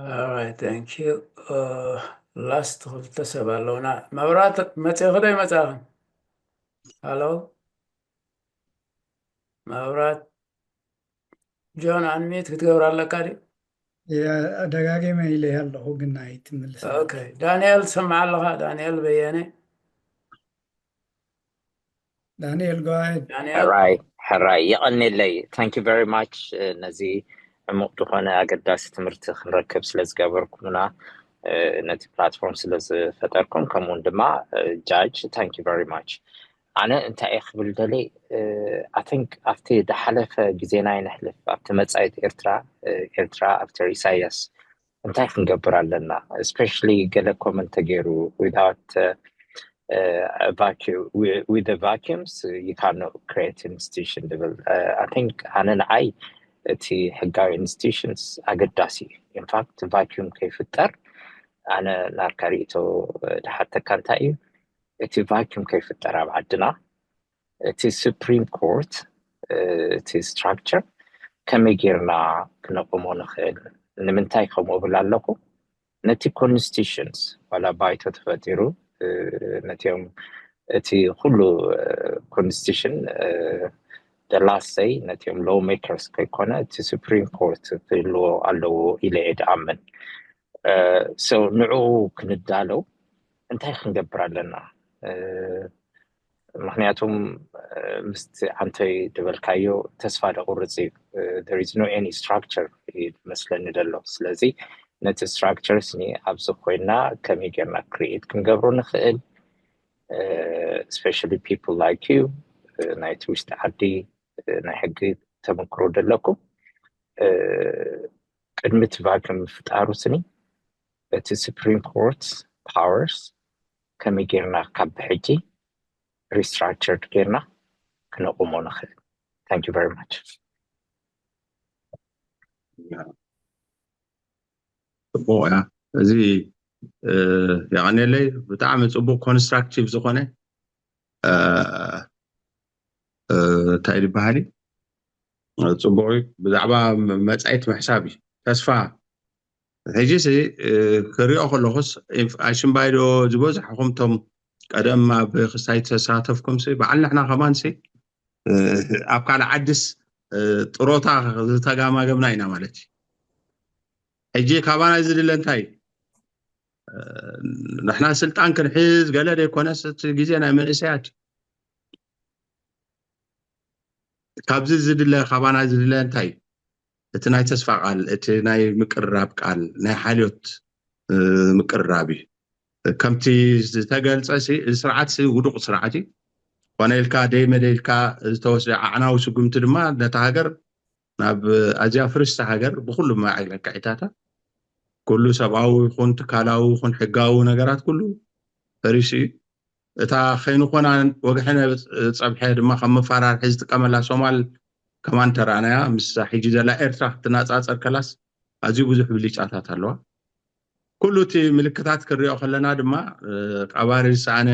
All right, thank you. Uh, last ክልተ ሰብ ኣለውና። መብራት መፂእኺ ዶ ይመፃኽን? ሃሎ? መብራት ጆን፣ unmute ክትገብር ኣለካ ድዩ? ደጋጊመ ኢለ ኣለኹ ግን ኣይትምልስ። Okay, ዳንኤል ትሰምዓ ኣለኻ? ዳንኤል በየነ። ዳንኤል፣ go ahead። ዳንኤል። ሕራይ ሕራይ፣ የቐኔለይ። Thank you very much። ነዚ ዕሙቕ ዝኾነ ኣገዳሲ ትምህርቲ ክንረክብ ስለ ዝገበርኩምና፣ ነቲ platform ስለ ዝፈጠርኩም፣ ከምኡውን ድማ ጃጅ፣ thank you very much። ኣነ እንታይ እየ ክብል ደሊ፣ I think ኣብቲ ዝሓለፈ ግዜና ይነሕልፍ፣ ኣብቲ መጻኢት ኤርትራ፣ ኤርትራ after ኢሳያስ እንታይ ክንገብር ኣለና? Especially ገለ comment ተገይሩ፣ without vacuum, with the vacuums you cannot create institution ዝብል። I think ኣነ ንዓይ እቲ ሕጋዊ institutions ኣገዳሲ እዩ። In fact vacuum ከይፍጠር፣ ኣነ ናርካ ርእቶ ድሓተካ እንታይ እዩ፣ እቲ vacuum ከይፍጠር ኣብ ዓድና እቲ Supreme Court፣ እቲ structure ከመይ ጌርና ክነቕሞ ንኽእል? ንምንታይ ከምኡ እብል ኣለኹ? ነቲ constitutions ዋላ ባይቶ ተፈጢሩ፣ ነቲኦም እቲ ኩሉ constitution the last say ነቲኦም law makers ከይኮነ እቲ Supreme Court ክህልዎ ኣለዎ ኢለ እየ ድኣምን። So ንዕኡ ክንዳለው እንታይ ክንገብር ኣለና? ምክንያቱም ምስቲ ኣንተይ ዝበልካዮ ተስፋ ደቁርፅ እዩ። There is no any structure መስለኒ ደሎ። ስለዚ ነቲ structures ኒ ኣብዚ ኮይና ከመይ ጌርና create ክንገብሮ ንኽእል? Especially people like you፣ ናይቲ ውሽጢ ዓዲ ናይ ሕጊ ተመክሮ ደለኩም፣ ቅድሚ እቲ vacuum ምፍጣሩ ስኒ እቲ Supreme Court powers ከመይ ጌርና ካብ ብሕጂ restructured ጌርና ክነቑሞ ንኽእል? Thank you very much። ጽቡቕ እያ። እዚ የቐኔለይ፣ ብጣዕሚ ጽቡቕ constructive ዝኾነ እንታይ ዝበሃል እዩ፣ ጽቡቕ እዩ። ብዛዕባ መጻኢት ምሕሳብ እዩ። ተስፋ ሕጂ ሲ ክሪኦ ከለኹስ፣ ኣሽምባይዶ ዝበዝሕኹም ቶም ቀደም ኣብ ክስታይ ተሳተፍኩም ሲ በዓል ንሕና ከማን ሲ ኣብ ካልእ ዓድስ ጥሮታ ዝተጋማገምና ኢና ማለት እዩ። ሕጂ ካባና ዝድለ እንታይ? ንሕና ስልጣን ክንሕዝ ገለ ዘይኮነስ እቲ ግዜ ናይ መንእሰያት እዩ። ካብዚ ዝድለ፣ ካባና ዝድለ እንታይ እዩ? እቲ ናይ ተስፋ ቃል፣ እቲ ናይ ምቅርራብ ቃል፣ ናይ ሓልዮት ምቅርራብ እዩ። ከምቲ ዝተገልጸ ሲ፣ እዚ ስርዓት ሲ ውዱቕ ስርዓት እዩ። ኮነ ኢልካ ደይመደ ኢልካ ዝተወስደ ኣዕናዊ ስጉምቲ ድማ ነታ ሃገር ናብ ኣዝያ ፍርስቲ ሃገር ብኩሉ መዓግለካዒታታ፣ ኩሉ ሰብኣዊ ይኹን ትካላዊ ይኹን ሕጋዊ ነገራት ኩሉ ፈሪሱ እዩ። እታ ከይንኾና ወግሐ ጸብሐ ድማ ከም መፈራርሒ ዝጥቀመላ ሶማል ከማን ተራእናያ። ምስ ሕጂ ዘላ ኤርትራ ክትነጻጸር ከላስ ኣዝዩ ብዙሕ ብልጫታት ኣለዋ። ኩሉ እቲ ምልክታት ክንሪኦ ከለና ድማ ቀባሪ ዝሰኣነ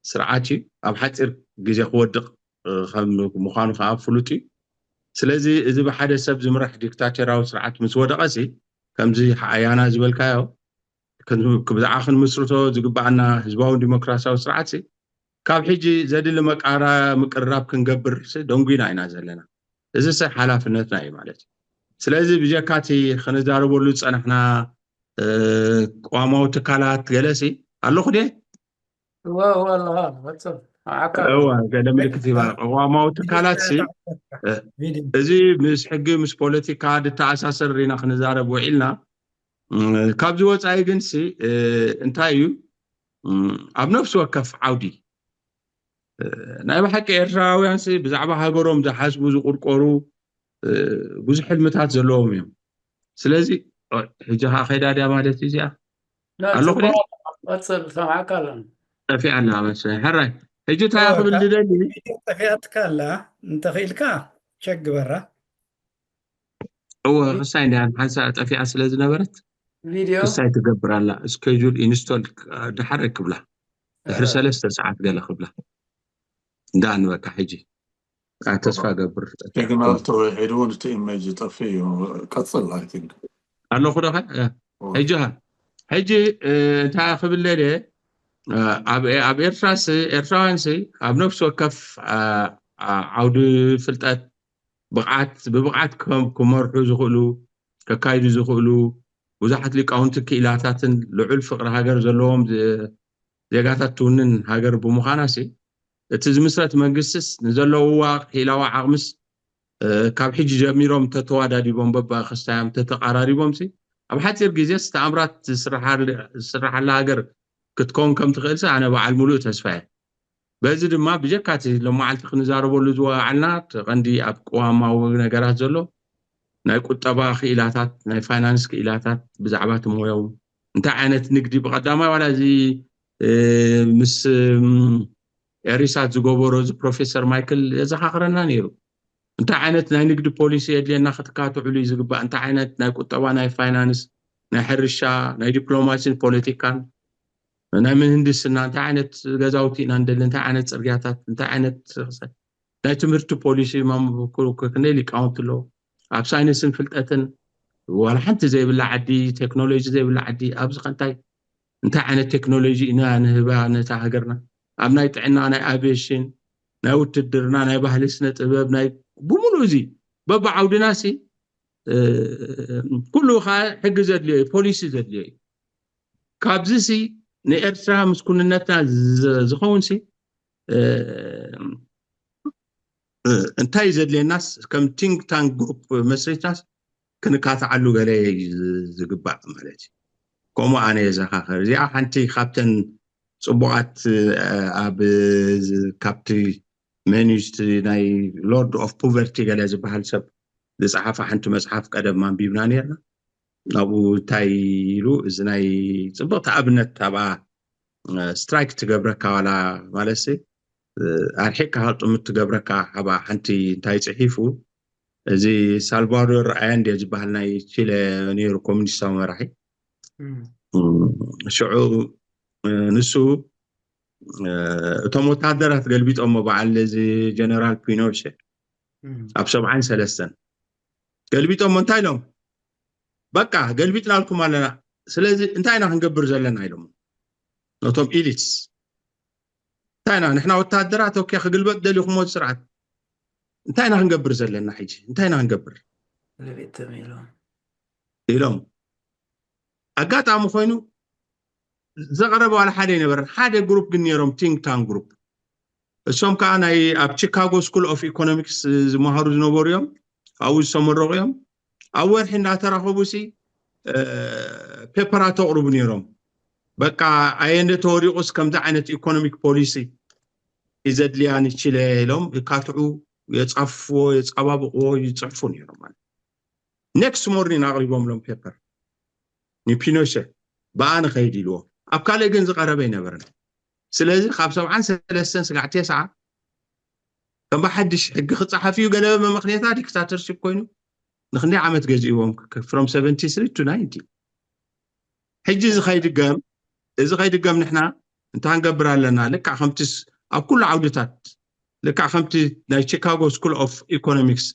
ስርዓት እዩ። ኣብ ሓፂር ግዜ ክወድቕ ከም ምዃኑ ከዓ ፍሉጥ እዩ። ስለዚ እዚ ብሓደ ሰብ ዝምራሕ ዲክታቶራዊ ስርዓት ምስ ወደቐ ሲ፣ ከምዚ ኣያና ዝበልካዮ፣ ብዛዕባ ክንምስርቶ ዝግባኣና ህዝባዊ ዲሞክራሲያዊ ስርዓት ሲ፣ ካብ ሕጂ ዘድሊ መቃራ ምቅርራብ ክንገብር ሲ ደንጉይና ኢና ዘለና። እዚ ሲ ሓላፍነትና እዩ ማለት እዩ። ስለዚ ብጀካ እቲ ክንዛረበሉ ዝፀናሕና ቅዋማዊ ትካላት ገለ ሲ ኣለኹ ድየ? እወ እወ ኣለኻ፣ ቀፅል። ንዓካ እወ፣ ገለ ምልክት ይባ ቅዋማዊ ትካላት ሲ፣ ቪድዮ እዚ ምስ ሕጊ ምስ ፖለቲካ ዝተኣሳሰር ኢና ክንዛረብ ውዒልና። ካብዚ ወፃኢ ግን ሲ እንታይ እዩ፣ ኣብ ነፍሲ ወከፍ ዓውዲ ናይ ብሓቂ ኤርትራውያን ሲ ብዛዕባ ሃገሮም ዝሓስቡ ዝቁርቆሩ ብዙሕ ሕልምታት ዘለዎም እዮም። ስለዚ ሕጂ ከዓ ከይዳ ድያ ማለት እዩ እዚኣ? ኣለኹ ድያ? ቀፅል፣ ሰማዕካ ኣለና። ጠፊኣ ኣላ መሰለኝ። ሕራይ፣ ሕጂ እንታይ ክብል ዝደሊ? ቪድዮ ጠፊኣትካ ኣላ፣ እንተኽኢልካ ቸክ ግበራ። እወ፣ ክሳይ እንዲያ ሓንሳ ጠፊኣ ስለ ዝነበረት ቪድዮ ክሳይ ትገብር ኣላ። ስኬጁል ኢንስቶል ድሓር ክብላ ድሕሪ ሰለስተ ሰዓት ገለ ክብላ እንዳ ንበቃ። ሕጂ ኣነ ተስፋ ገብር ሲግናል ተወሒዱ እውን እቲ ኢሜጅ ይጠፍእ እዩ። ቀፅል። I think ኣለኹ ዶ? ሕጂ ሃ ሕጂ እንታይ ክብለለ ኣብ ኤርትራስ ኤርትራውያንስ ኣብ ነፍሲ ወከፍ ዓውዲ ፍልጠት ብቕዓት ብብቕዓት ክመርሑ ዝኽእሉ ከካይዱ ዝኽእሉ ብዙሓት ሊቃውንቲ ክኢላታትን ልዑል ፍቕሪ ሃገር ዘለዎም ዜጋታት ትውንን ሃገር ብምዃና ሲ እቲ ዝምስረት መንግስትስ ንዘለውዋ ክኢላዊ ዓቕምስ ካብ ሕጂ ጀሚሮም ተተዋዳዲቦም በባክስታዮም ተተቃራሪቦም ሲ ኣብ ሓፂር ግዜስ ተኣምራት ዝስርሓላ ሃገር ክትከውን ከም ትኽእል ሲ ኣነ በዓል ሙሉእ ተስፋ እየ። በዚ ድማ ብጀካ እቲ ሎማዓልቲ ክንዛረበሉ ዝወዓልና እቲ ቀንዲ ኣብ ቅዋማዊ ነገራት ዘሎ ናይ ቁጠባ ክኢላታት ናይ ፋይናንስ ክኢላታት ብዛዕባ እቲ ሞያው እንታይ ዓይነት ንግዲ ብቀዳማይ ዋላ እዚ ምስ ኤሪሳት ዝገበሮ እዚ ፕሮፌሰር ማይክል የዘኻኽረና ነይሩ። እንታይ ዓይነት ናይ ንግዲ ፖሊሲ የድልየና ክትካትዕሉ እዩ ዝግባእ እንታይ ዓይነት ናይ ቁጠባ ናይ ፋይናንስ ናይ ሕርሻ ናይ ዲፕሎማሲን ፖለቲካን ናይ ምህንድስና እንታይ ዓይነት ገዛውቲ ኢና ንደሊ እንታይ ዓይነት ፅርግያታት እንታይ ዓይነት ናይ ትምህርቲ ፖሊሲ ክንደይ ሊቃውንቲ ኣለዎ ኣብ ሳይንስን ፍልጠትን ዋላ ሓንቲ ዘይብላ ዓዲ ቴክኖሎጂ ዘይብላ ዓዲ ኣብዚ ከንታይ እንታይ ዓይነት ቴክኖሎጂ ኢና ንህባ ነታ ሃገርና ኣብ ናይ ጥዕና ናይ ኣቪዬሽን ናይ ውትድርና ናይ ባህሊ ስነ ጥበብ ናይ ብምሉእ እዚ በብዓውድና ሲ ኩሉ ከዓ ሕጊ ዘድልዮ እዩ ፖሊሲ ዘድልዮ እዩ ካብዚ ሲ ንኤርትራ ምስ ኩንነትና ዝኸውን ሲ እንታይ ዘድልየናስ ከም ቲንክ ታንክ ግሩፕ መስሪትናስ ክንካትዓሉ ገለ ዝግባእ ማለት እዩ። ከምኡ ኣነ የዘኻኽር። እዚኣ ሓንቲ ካብተን ፅቡቓት ኣብ ካብቲ ሜኑስቲ ናይ ሎርድ ኦፍ ፖቨርቲ ገለ ዝበሃል ሰብ ዝፀሓፈ ሓንቲ መፅሓፍ ቀደም ኣንቢብና ነርና። ኣብኡ እንታይ ኢሉ እዚ ናይ ፅብቕቲ ኣብነት ኣብኣ ስትራይክ ትገብረካ ዋላ ማለት ኣርሒቅካ ከጥምት ትገብረካ ሓባ ሓንቲ እንታይ ፅሒፉ እዚ ሳልቫዶር ኣያንዴ ዝበሃል ናይ ቺለ ነይሩ ኮሚኒስታዊ መራሒ ሽዑ ንሱ እቶም ወታደራት ገልቢጦሞ በዓል እዚ ጀነራል ፒኖሸ ኣብ ሰብዓን ሰለስተን ገልቢጦሞ እንታይ ኢሎም በቃ ገልቢጥናልኩም ኣለና ስለዚ እንታይ ኢና ክንገብር ዘለና ኢሎም ነቶም ኢሊትስ እንታይ ኢና ንሕና ወታደራት ኦኬ ክግልበጥ ደሊኹሞ ስርዓት እንታይ ኢና ክንገብር ዘለና ሕጂ እንታይ ኢና ክንገብር ልቤትም ኢሎም ኢሎም ኣጋጣሚ ኮይኑ ዘቐረበ ዋላ ሓደ ኣይነበረን ሓደ ግሩፕ ግን ነይሮም ቲንክ ታንክ ግሩፕ እሶም ከዓ ናይ ኣብ ቺካጎ ስኩል ኦፍ ኢኮኖሚክስ ዝመሃሩ ዝነበሩ እዮም ኣብኡ ዝተመረቑ እዮም ኣብ ወርሒ እንዳተራኸቡ ሲ ፔፐራት ተቕርቡ ነይሮም በቃ ኣየንደ ተወዲቑስ ከምዚ ዓይነት ኢኮኖሚክ ፖሊሲ ይዘድልያ ንችለ ኢሎም ይካትዑ የፃፍዎ የፃባብቕዎ ይፅሕፉ ነይሮም ማለት ኔክስት ሞርኒን ኣቕሪቦምሎም ፔፐር ንፒኖሸ ብኣ ንኸይድ ኢልዎ ኣብ ካልእ ግን ዝቐረበ ኣይነበረን ስለዚ ካብ ሰብዓን ሰለስተን ስጋዕ ቴስዓ ከም ብሓድሽ ሕጊ ክፀሓፍ እዩ ገለ መመኽንያታ ዲክታተርሽፕ ኮይኑ ንክንደይ ዓመት ገዚእዎም from seventy three to ninety ሕጂ እዚ ከይድገም እዚ ከይድገም ንሕና እንታይ ንገብር ኣለና ልክዕ ከምቲ ኣብ ኩሉ ዓውድታት ልክዕ ከምቲ ናይ ቺካጎ ስኩል ኦፍ ኢኮኖሚክስ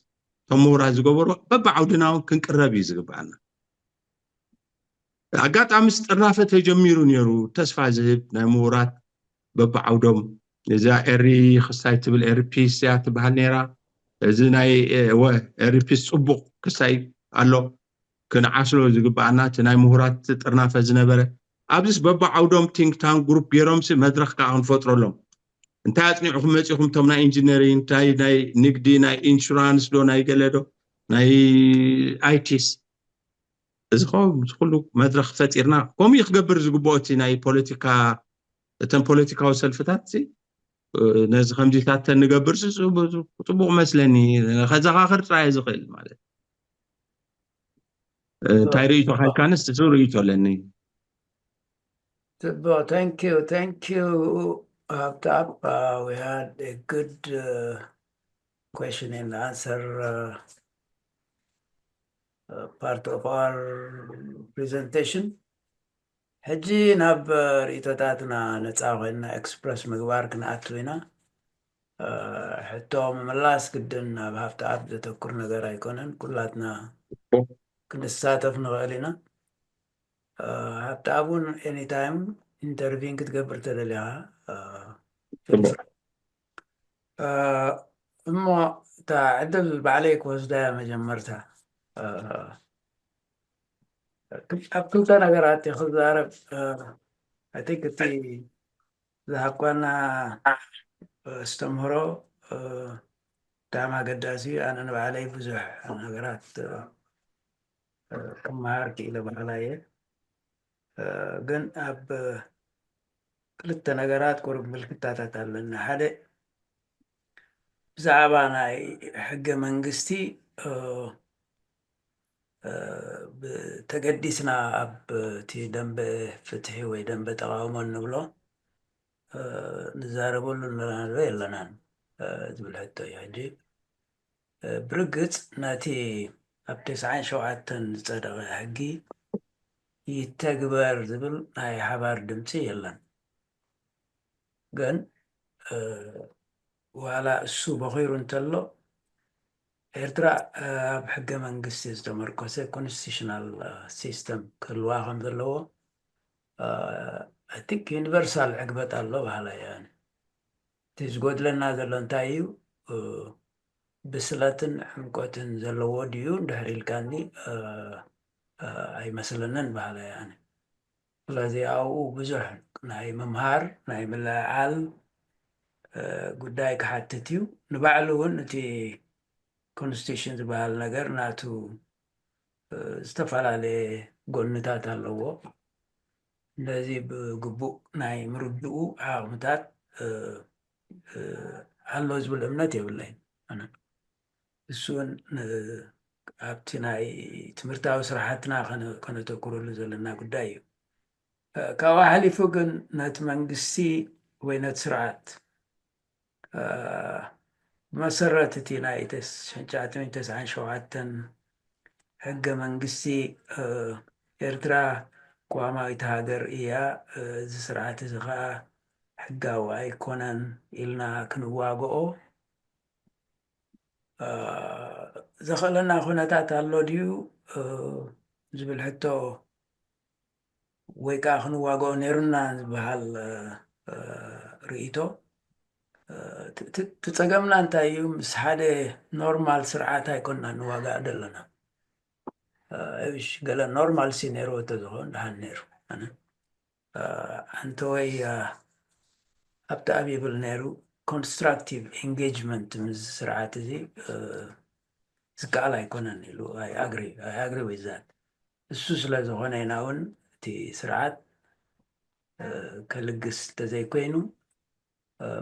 ተምሁራት ዝገበሩ በብዓውድና እውን ክንቅረብ እዩ ዝግብኣና ኣጋጣሚ ጥርናፈ ተጀሚሩ ነይሩ ተስፋ ዝህብ ናይ ምሁራት በብዓውዶም እዛ ኤሪ ክስታይ ትብል ኤሪ ፒስ እያ ትበሃል ነይራ እዚ ናይ ወ ኤሪ ፒስ ፅቡቕ ክስታይ ኣሎ ክንዓስሎ ዝግብኣና እቲ ናይ ምሁራት ጥርናፈ ዝነበረ ኣብዚስ በብዓውዶም ቲንክ ታንክ ግሩፕ ገይሮምሲ መድረክ ከዓ ክንፈጥረሎም እንታይ ኣፅኒዕኩም መፂኹም እቶም ናይ ኢንጂነሪንግ እንታይ ናይ ንግዲ ናይ ኢንሹራንስ ዶ ናይ ገለ ዶ ናይ ኣይቲስ እዚ ከ ምስ ኩሉ መድረክ ፈጢርና ከምኡ እዩ ክገብር ዝግብኦ እቲ ናይ ፖለቲካ እተን ፖለቲካዊ ሰልፍታት ነዚ ከምዚታተን ንገብር ጽቡቅ መስለኒ ከዘኻኽር ጥራይ ዝኽእል ማለት እንታይ ርእይቶ ካልካንስ እሱ ርእይቶ ኣለኒ ጽቡቅ thank you thank you Habtab uh, we had a good uh, question and answer uh, uh, part of our presentation ሕጂ ናብ ርእቶታትና ነፃ ኮይንና ኤክስፕረስ ምግባር ክንኣቱ ኢና ሕቶ ምምላስ ግድን ናብ ሃፍቲ ኣፕ ዘተኩር ነገር ኣይኮነን ኩላትና ክንሳተፍ ንኽእል ኢና ሃብተኣብ እውን ኤኒታይም ኢንተርቪን ክትገብር ተደሊኻ። እሞ እታ ዕድል ባዕለይ ክወስዳያ መጀመርታ። ኣብ ክልተ ነገራት ክዛረብ። ኣይ ቲንክ እቲ ዝሃብኳና ኣስተምህሮ ብጣዕሚ ኣገዳሲ እዩ። ኣነ ንባዕለይ ብዙሕ ነገራት ክመሃር ክኢለ በሃላይ እየ። ግን ኣብ ክልተ ነገራት ቁሩብ ምልክታታት ኣለና። ሓደ ብዛዕባ ናይ ሕገ መንግስቲ ተገዲስና ኣብ እቲ ደንበ ፍትሒ ወይ ደንበ ተቃውሞ እንብሎ ንዛረበሉ ኣለና ዶ የለናን ዝብል ሕቶ እዩ። ሕጂ ብርግጽ ነቲ ኣብ ተስዓን ሸውዓተን ዝጸደቐ ሕጊ ይተግበር ዝብል ናይ ሓባር ድምጺ የለን። ግን ዋላ እሱ በኺሩ እንተሎ ኤርትራ ኣብ ሕገ መንግስቲ ዝተመርኮሰ ኮንስቲቱሽናል ሲስተም ክህልዋ ከም ዘለዎ ኣይ ቲንክ ዩኒቨርሳል ዕግበት ኣሎ በሃላይ እየ። እቲ ዝጎድለና ዘሎ እንታይ እዩ? ብስለትን ዕምቆትን ዘለዎ ድዩ እንድሕር ኢልካኒ ኣይመስለንን በሃላይ ኣነ። ስለዚ ኣብኡ ብዙሕ ናይ ምምሃር ናይ ምልዕዓል ጉዳይ ክሓትት እዩ። ንባዕሉ እውን እቲ ኮንስቲቱሽን ዝበሃል ነገር ናቱ ዝተፈላለየ ጎንታት ኣለዎ። ነዚ ብግቡእ ናይ ምርድኡ ዓቕምታት ኣሎ ዝብል እምነት የብለይን። እሱን ኣብቲ ናይ ትምህርታዊ ስራሕትና ከነተኩረሉ ዘለና ጉዳይ እዩ። ካብኡ ሓሊፉ ግን ነቲ መንግስቲ ወይ ነቲ ስርዓት ብመሰረት እቲ ናይ ትሽዓተ ሚእቲ ተስዓን ሸውዓተን ሕገ መንግስቲ ኤርትራ ቅዋማዊት ሃገር እያ፣ እዚ ስርዓት እዚ ከዓ ሕጋዊ ኣይኮነን ኢልና ክንዋግኦ ዘኽእለና ኩነታት ኣሎ ድዩ ዝብል ሕቶ ወይ ከዓ ክንዋግኦ ነይሩና ዝበሃል ርእይቶ። እቲ ጸገምና እንታይ እዩ? ምስ ሓደ ኖርማል ስርዓት ኣይኮንና ንዋጋእ ዘለና። እሽ ገለ ኖርማል ሲ ነይርዎ እንተዝኸውን ደሓን ነይሩ። ኣነ ኣንተወይ ሃብተኣብ ይብል ነይሩ፣ ኮንስትራክቲቭ ኤንጌጅመንት ምስ ስርዓት እዚ ዝከኣል ኣይኮነን ኢሉ። ኣይ ኣግሪ ዊዝ ዛት። እሱ ስለ ዝኾነ ኢና እውን እቲ ስርዓት ከልግስ እንተዘይኮይኑ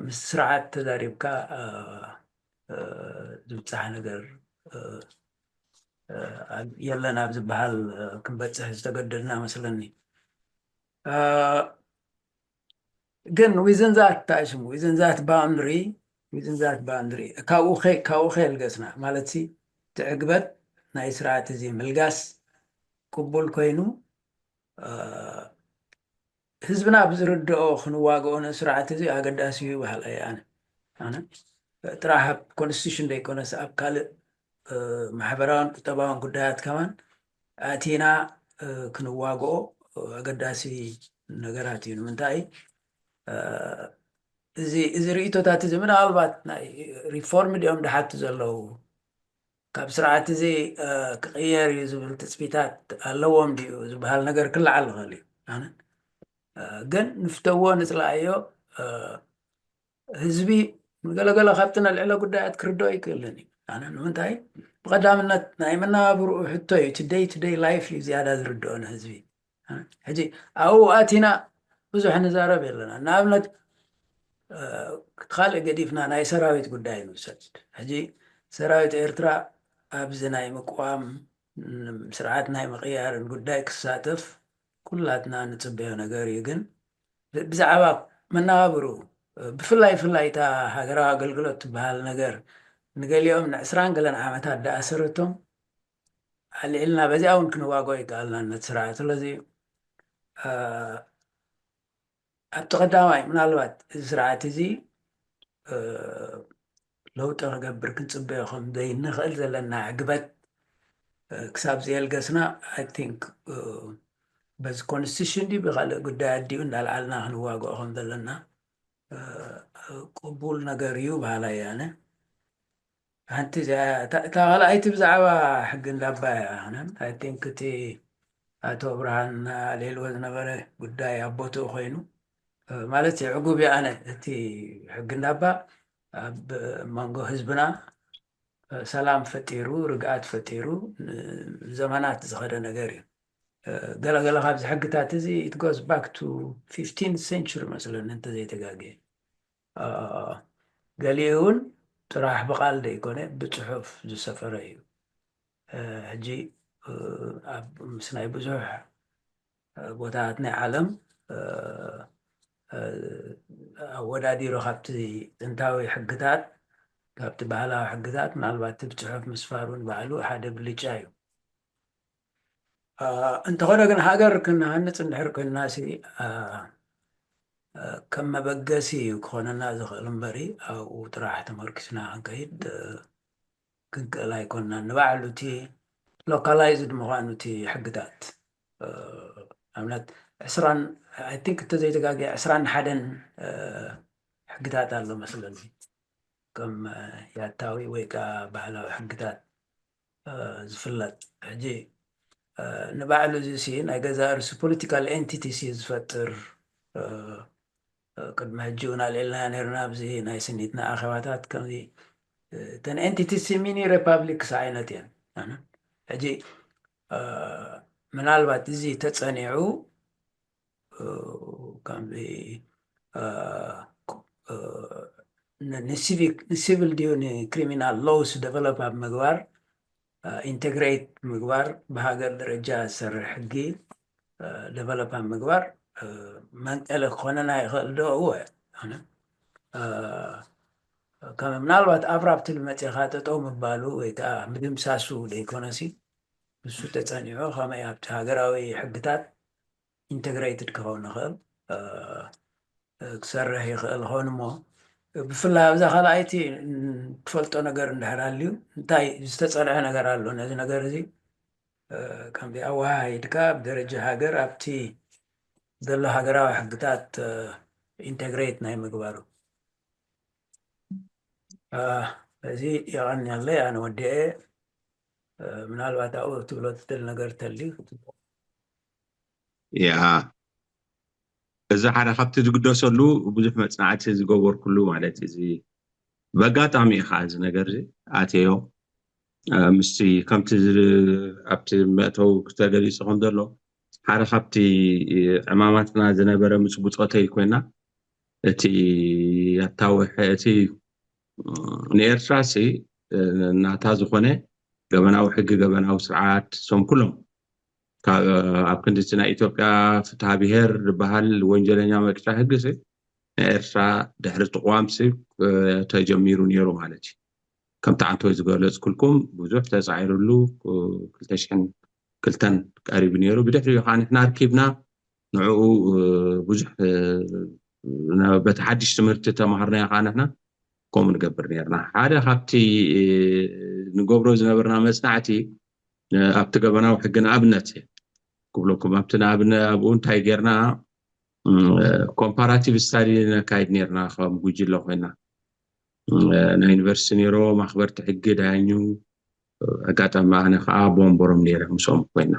ምስ ስርዓት ተዛሪብካ ዝብፃሕ ነገር የለን ኣብ ዝበሃል ክንበፅሕ ዝተገደድና መስለኒ። ግን ዊዝን ዛት እንታይ ሽሙ ዊዝን ዛት ባውንድሪ ዊዝን ዛት ባውንድሪ ካብኡ ከየልገስና ማለት ሲ ትዕግበት ናይ ስርዓት እዚ ምልጋስ ቅቡል ኮይኑ ህዝብና ብዝርድኦ ክንዋግኦ ንስርዓት እዚ ኣገዳሲ እዩ በሃል ኣየ ኣነ ኣነ ጥራሕ ኣብ ኮንስቲቱሽን ዘይኮነስ ኣብ ካልእ ማሕበራውን ቁጠባውን ጉዳያት ከማን ኣቲና ክንዋግኦ ኣገዳሲ ነገራት እዩ። ንምንታይ እዚ እዚ ርእቶታት እዚ ምናልባት ናይ ሪፎርም ድኦም ድሓቱ ዘለዉ ካብ ስርዓት እዚ ክቕየር እዩ ዝብል ትፅቢታት ኣለዎም ድዩ ዝበሃል ነገር ክለዓል ይኽእል እዩ። ኣነ ግን ንፍተዎ ንፅላእዮ ህዝቢ ንገለገለ ካብቲ ነልዕሎ ጉዳያት ክርድኦ ይክእልን እዩ። ኣነ ንምንታይ ብቐዳምነት ናይ መነባብርኡ ሕቶ እዩ፣ እቲ ደይ ቱ ደይ ላይፍ እዩ ዝያዳ ዝርድኦ ንህዝቢ። ሕጂ ኣብኡ ኣቲና ብዙሕ ንዛረብ የለና። ንኣብነት ካልእ ገዲፍና ናይ ሰራዊት ጉዳይ ንውሰድ። ሕጂ ሰራዊት ኤርትራ ኣብዚ ናይ ምቅዋም ስርዓት ናይ ምቕያርን ጉዳይ ክሳተፍ ኩላትና ንፅበዮ ነገር እዩ። ግን ብዛዕባ መነባብሩ ብፍላይ ፍላይ እታ ሃገራዊ ኣገልግሎት ትበሃል ነገር ንገሊኦም ንዕስራን ገለን ዓመታት ደኣሰረቶም ኣልዒልና በዚኣ እውን ክንዋግኦ ይከኣልና ነቲ ስርዓት። ስለዚ ኣብቲ ቀዳማይ ምናልባት እዚ ስርዓት እዚ ለውጢ ክገብር ክንፅበዮ ከም ዘይንኽእል ዘለና ዕግበት ክሳብ ዘየልገስና ኣይ ቲንክ በዚ ኮንስቲቱሽን ድዩ ብካልእ ጉዳያት ድዩ እንዳልዓልና ክንዋግኦ ከም ዘለና ቅቡል ነገር እዩ በሃላይ እየ ኣነ። ሓንቲ እዚኣ እታ ካልኣይቲ ብዛዕባ ሕጊ እንዳባ እያ። ኣነ ኣይ ቲንክ እቲ ኣቶ ብርሃን ኣልዒልዎ ዝነበረ ጉዳይ ኣብ ቦትኡ ኮይኑ ማለት እዩ። ዕጉብ እየ ኣነ እቲ ሕጊ እንዳባ ኣብ መንጎ ህዝብና ሰላም ፈጢሩ፣ ርግኣት ፈጢሩ፣ ዘመናት ዝኸደ ነገር እዩ። ገለገለ ካብዚ ሕግታት እዚ it goes back to fifteenth century መስለኒ እንተዘይተጋግየ። ገሊኡ እውን ጥራሕ ብቓል ዘይኮነ ብፅሑፍ ዝሰፈረ እዩ። ሕጂ ኣብ ምስ ናይ ብዙሕ ቦታታት ናይ ዓለም ኣወዳዲሩ ካብቲ ጥንታዊ ሕግታት ካብቲ ባህላዊ ሕግታት ምናልባት እቲ ብፅሑፍ ምስፋር እውን ባዕሉ ሓደ ብልጫ እዩ። እንተኾነ ግን ሃገር ክንሃንፅ እንድሕር ኮይንና ሲ ከም መበገሲ እዩ ክኾነና ዝኽእል እምበሪ ኣብኡ ጥራሕ ተመርኪስና ክንከይድ ክንክእል ኣይኮንናን። ንባዕሉ እቲ ሎካላይዝድ ምዃኑ እቲ ሕግታት ኣብነት ዕስራን ኣይ ቲንክ እንተዘይተጋግየ ዕስራን ሓደን ሕግታት ኣሎ መስለኒ ከም ያታዊ ወይ ከዓ ባህላዊ ሕግታት ዝፍለጥ። ሕጂ ንባዕሉ እዚ ሲ ናይ ገዛ ርእሱ ፖለቲካል ኤንቲቲ ሲ ዝፈጥር ቅድሚ ሕጂ እውን ኣልዒልና ነርና ኣብዚ ናይ ስኒትና ኣኸባታት ከምዚ እተን ኤንቲቲ ሲ ሚኒ ሪፓብሊክስ ዓይነት እየን። ሕጂ ምናልባት እዚ ተፀኒዑ ከምዚ ንሲቪክ ንሲቪል ድዩ ንክሪሚናል ሎውስ ደቨሎፕ ኣብ ምግባር ኢንቴግሬት ምግባር ብሃገር ደረጃ ዝሰርሕ ሕጊ ደቨሎፕ ኣብ ምግባር መንቀሊ ክኾነና ይኽእል ዶ? እወ። ከም ምናልባት ኣብራፕትሊ መፂኻ ጠጠው ምባሉ ወይ ከዓ ምድምሳሱ ዘይኮነሲ ንሱ ተፀኒዑ ከመይ ኣብቲ ሃገራዊ ሕግታት ኢንተግሬትድ ክኸውን ይኽእል ክሰርሕ ይኽእል ኾን እሞ ብፍላይ ኣብዛ ካልኣይቲ ትፈልጦ ነገር እንድሕር ኣልዩ እንታይ ዝተፀንዐ ነገር ኣሎ ነዚ ነገር እዚ ከምዚ ኣወሃሂድካ ብደረጃ ሃገር ኣብቲ ዘሎ ሃገራዊ ሕግታት ኢንተግሬት ናይ ምግባሩ እዚ የቐንየለይ ኣነ ወዲኤ ምናልባት ኣብኡ ትብሎ ትደል ነገር ተልዩ ያ እዚ ሓደ ካብቲ ዝግደሰሉ ብዙሕ መፅናዕቲ ዝገበርኩሉ ማለት እዚ በጋጣሚ ኢኻ እዚ ነገር እዚ ኣትዮ ምስቲ ከምቲ ኣብቲ መእተው ክተገሊፁ ከም ዘሎ ሓደ ካብቲ ዕማማትና ዝነበረ ምፅቡፆተይ ኮይና እቲ ኣታውሕ እቲ ንኤርትራ ሲ ናታ ዝኾነ ገበናዊ ሕጊ ገበናዊ ስርዓት ሶም ኩሎም ኣብ ክንዲ ናይ ኢትዮጵያ ፍትሃ ብሄር ዝበሃል ወንጀለኛ መቅጫ ሕጊ ሲ ናይ ኤርትራ ድሕሪ ትቕዋም ሲ ተጀሚሩ ነይሩ ማለት እዩ። ከምቲ ዓንተወይ ዝገለፅኩልኩም ብዙሕ ተፃዒሩሉ ክልተ ሽሕን ክልተን ቀሪቡ ነይሩ። ብድሕሪኡ ከዓ ንሕና ኣርኪብና ንዕኡ ብዙሕ በቲ ሓድሽ ትምህርቲ ተማሃርናዮ ከዓ ንሕና ከምኡ ንገብር ነርና። ሓደ ካብቲ ንገብሮ ዝነበርና መፅናዕቲ ኣብቲ ገበናዊ ሕጊ ንኣብነት ክብለኩም ኣብቲ ንኣብነ ኣብኡ እንታይ ጌርና ኮምፓራቲቭ ስታዲ ነካይድ ነርና ከም ጉጅለ ኮይና ናይ ዩኒቨርሲቲ ነይሮ ማክበርቲ ሕጊ ዳያኙ ኣጋጣሚ ኣነ ከዓ ቦንበሮም ነይረ ምስኦም ኮይና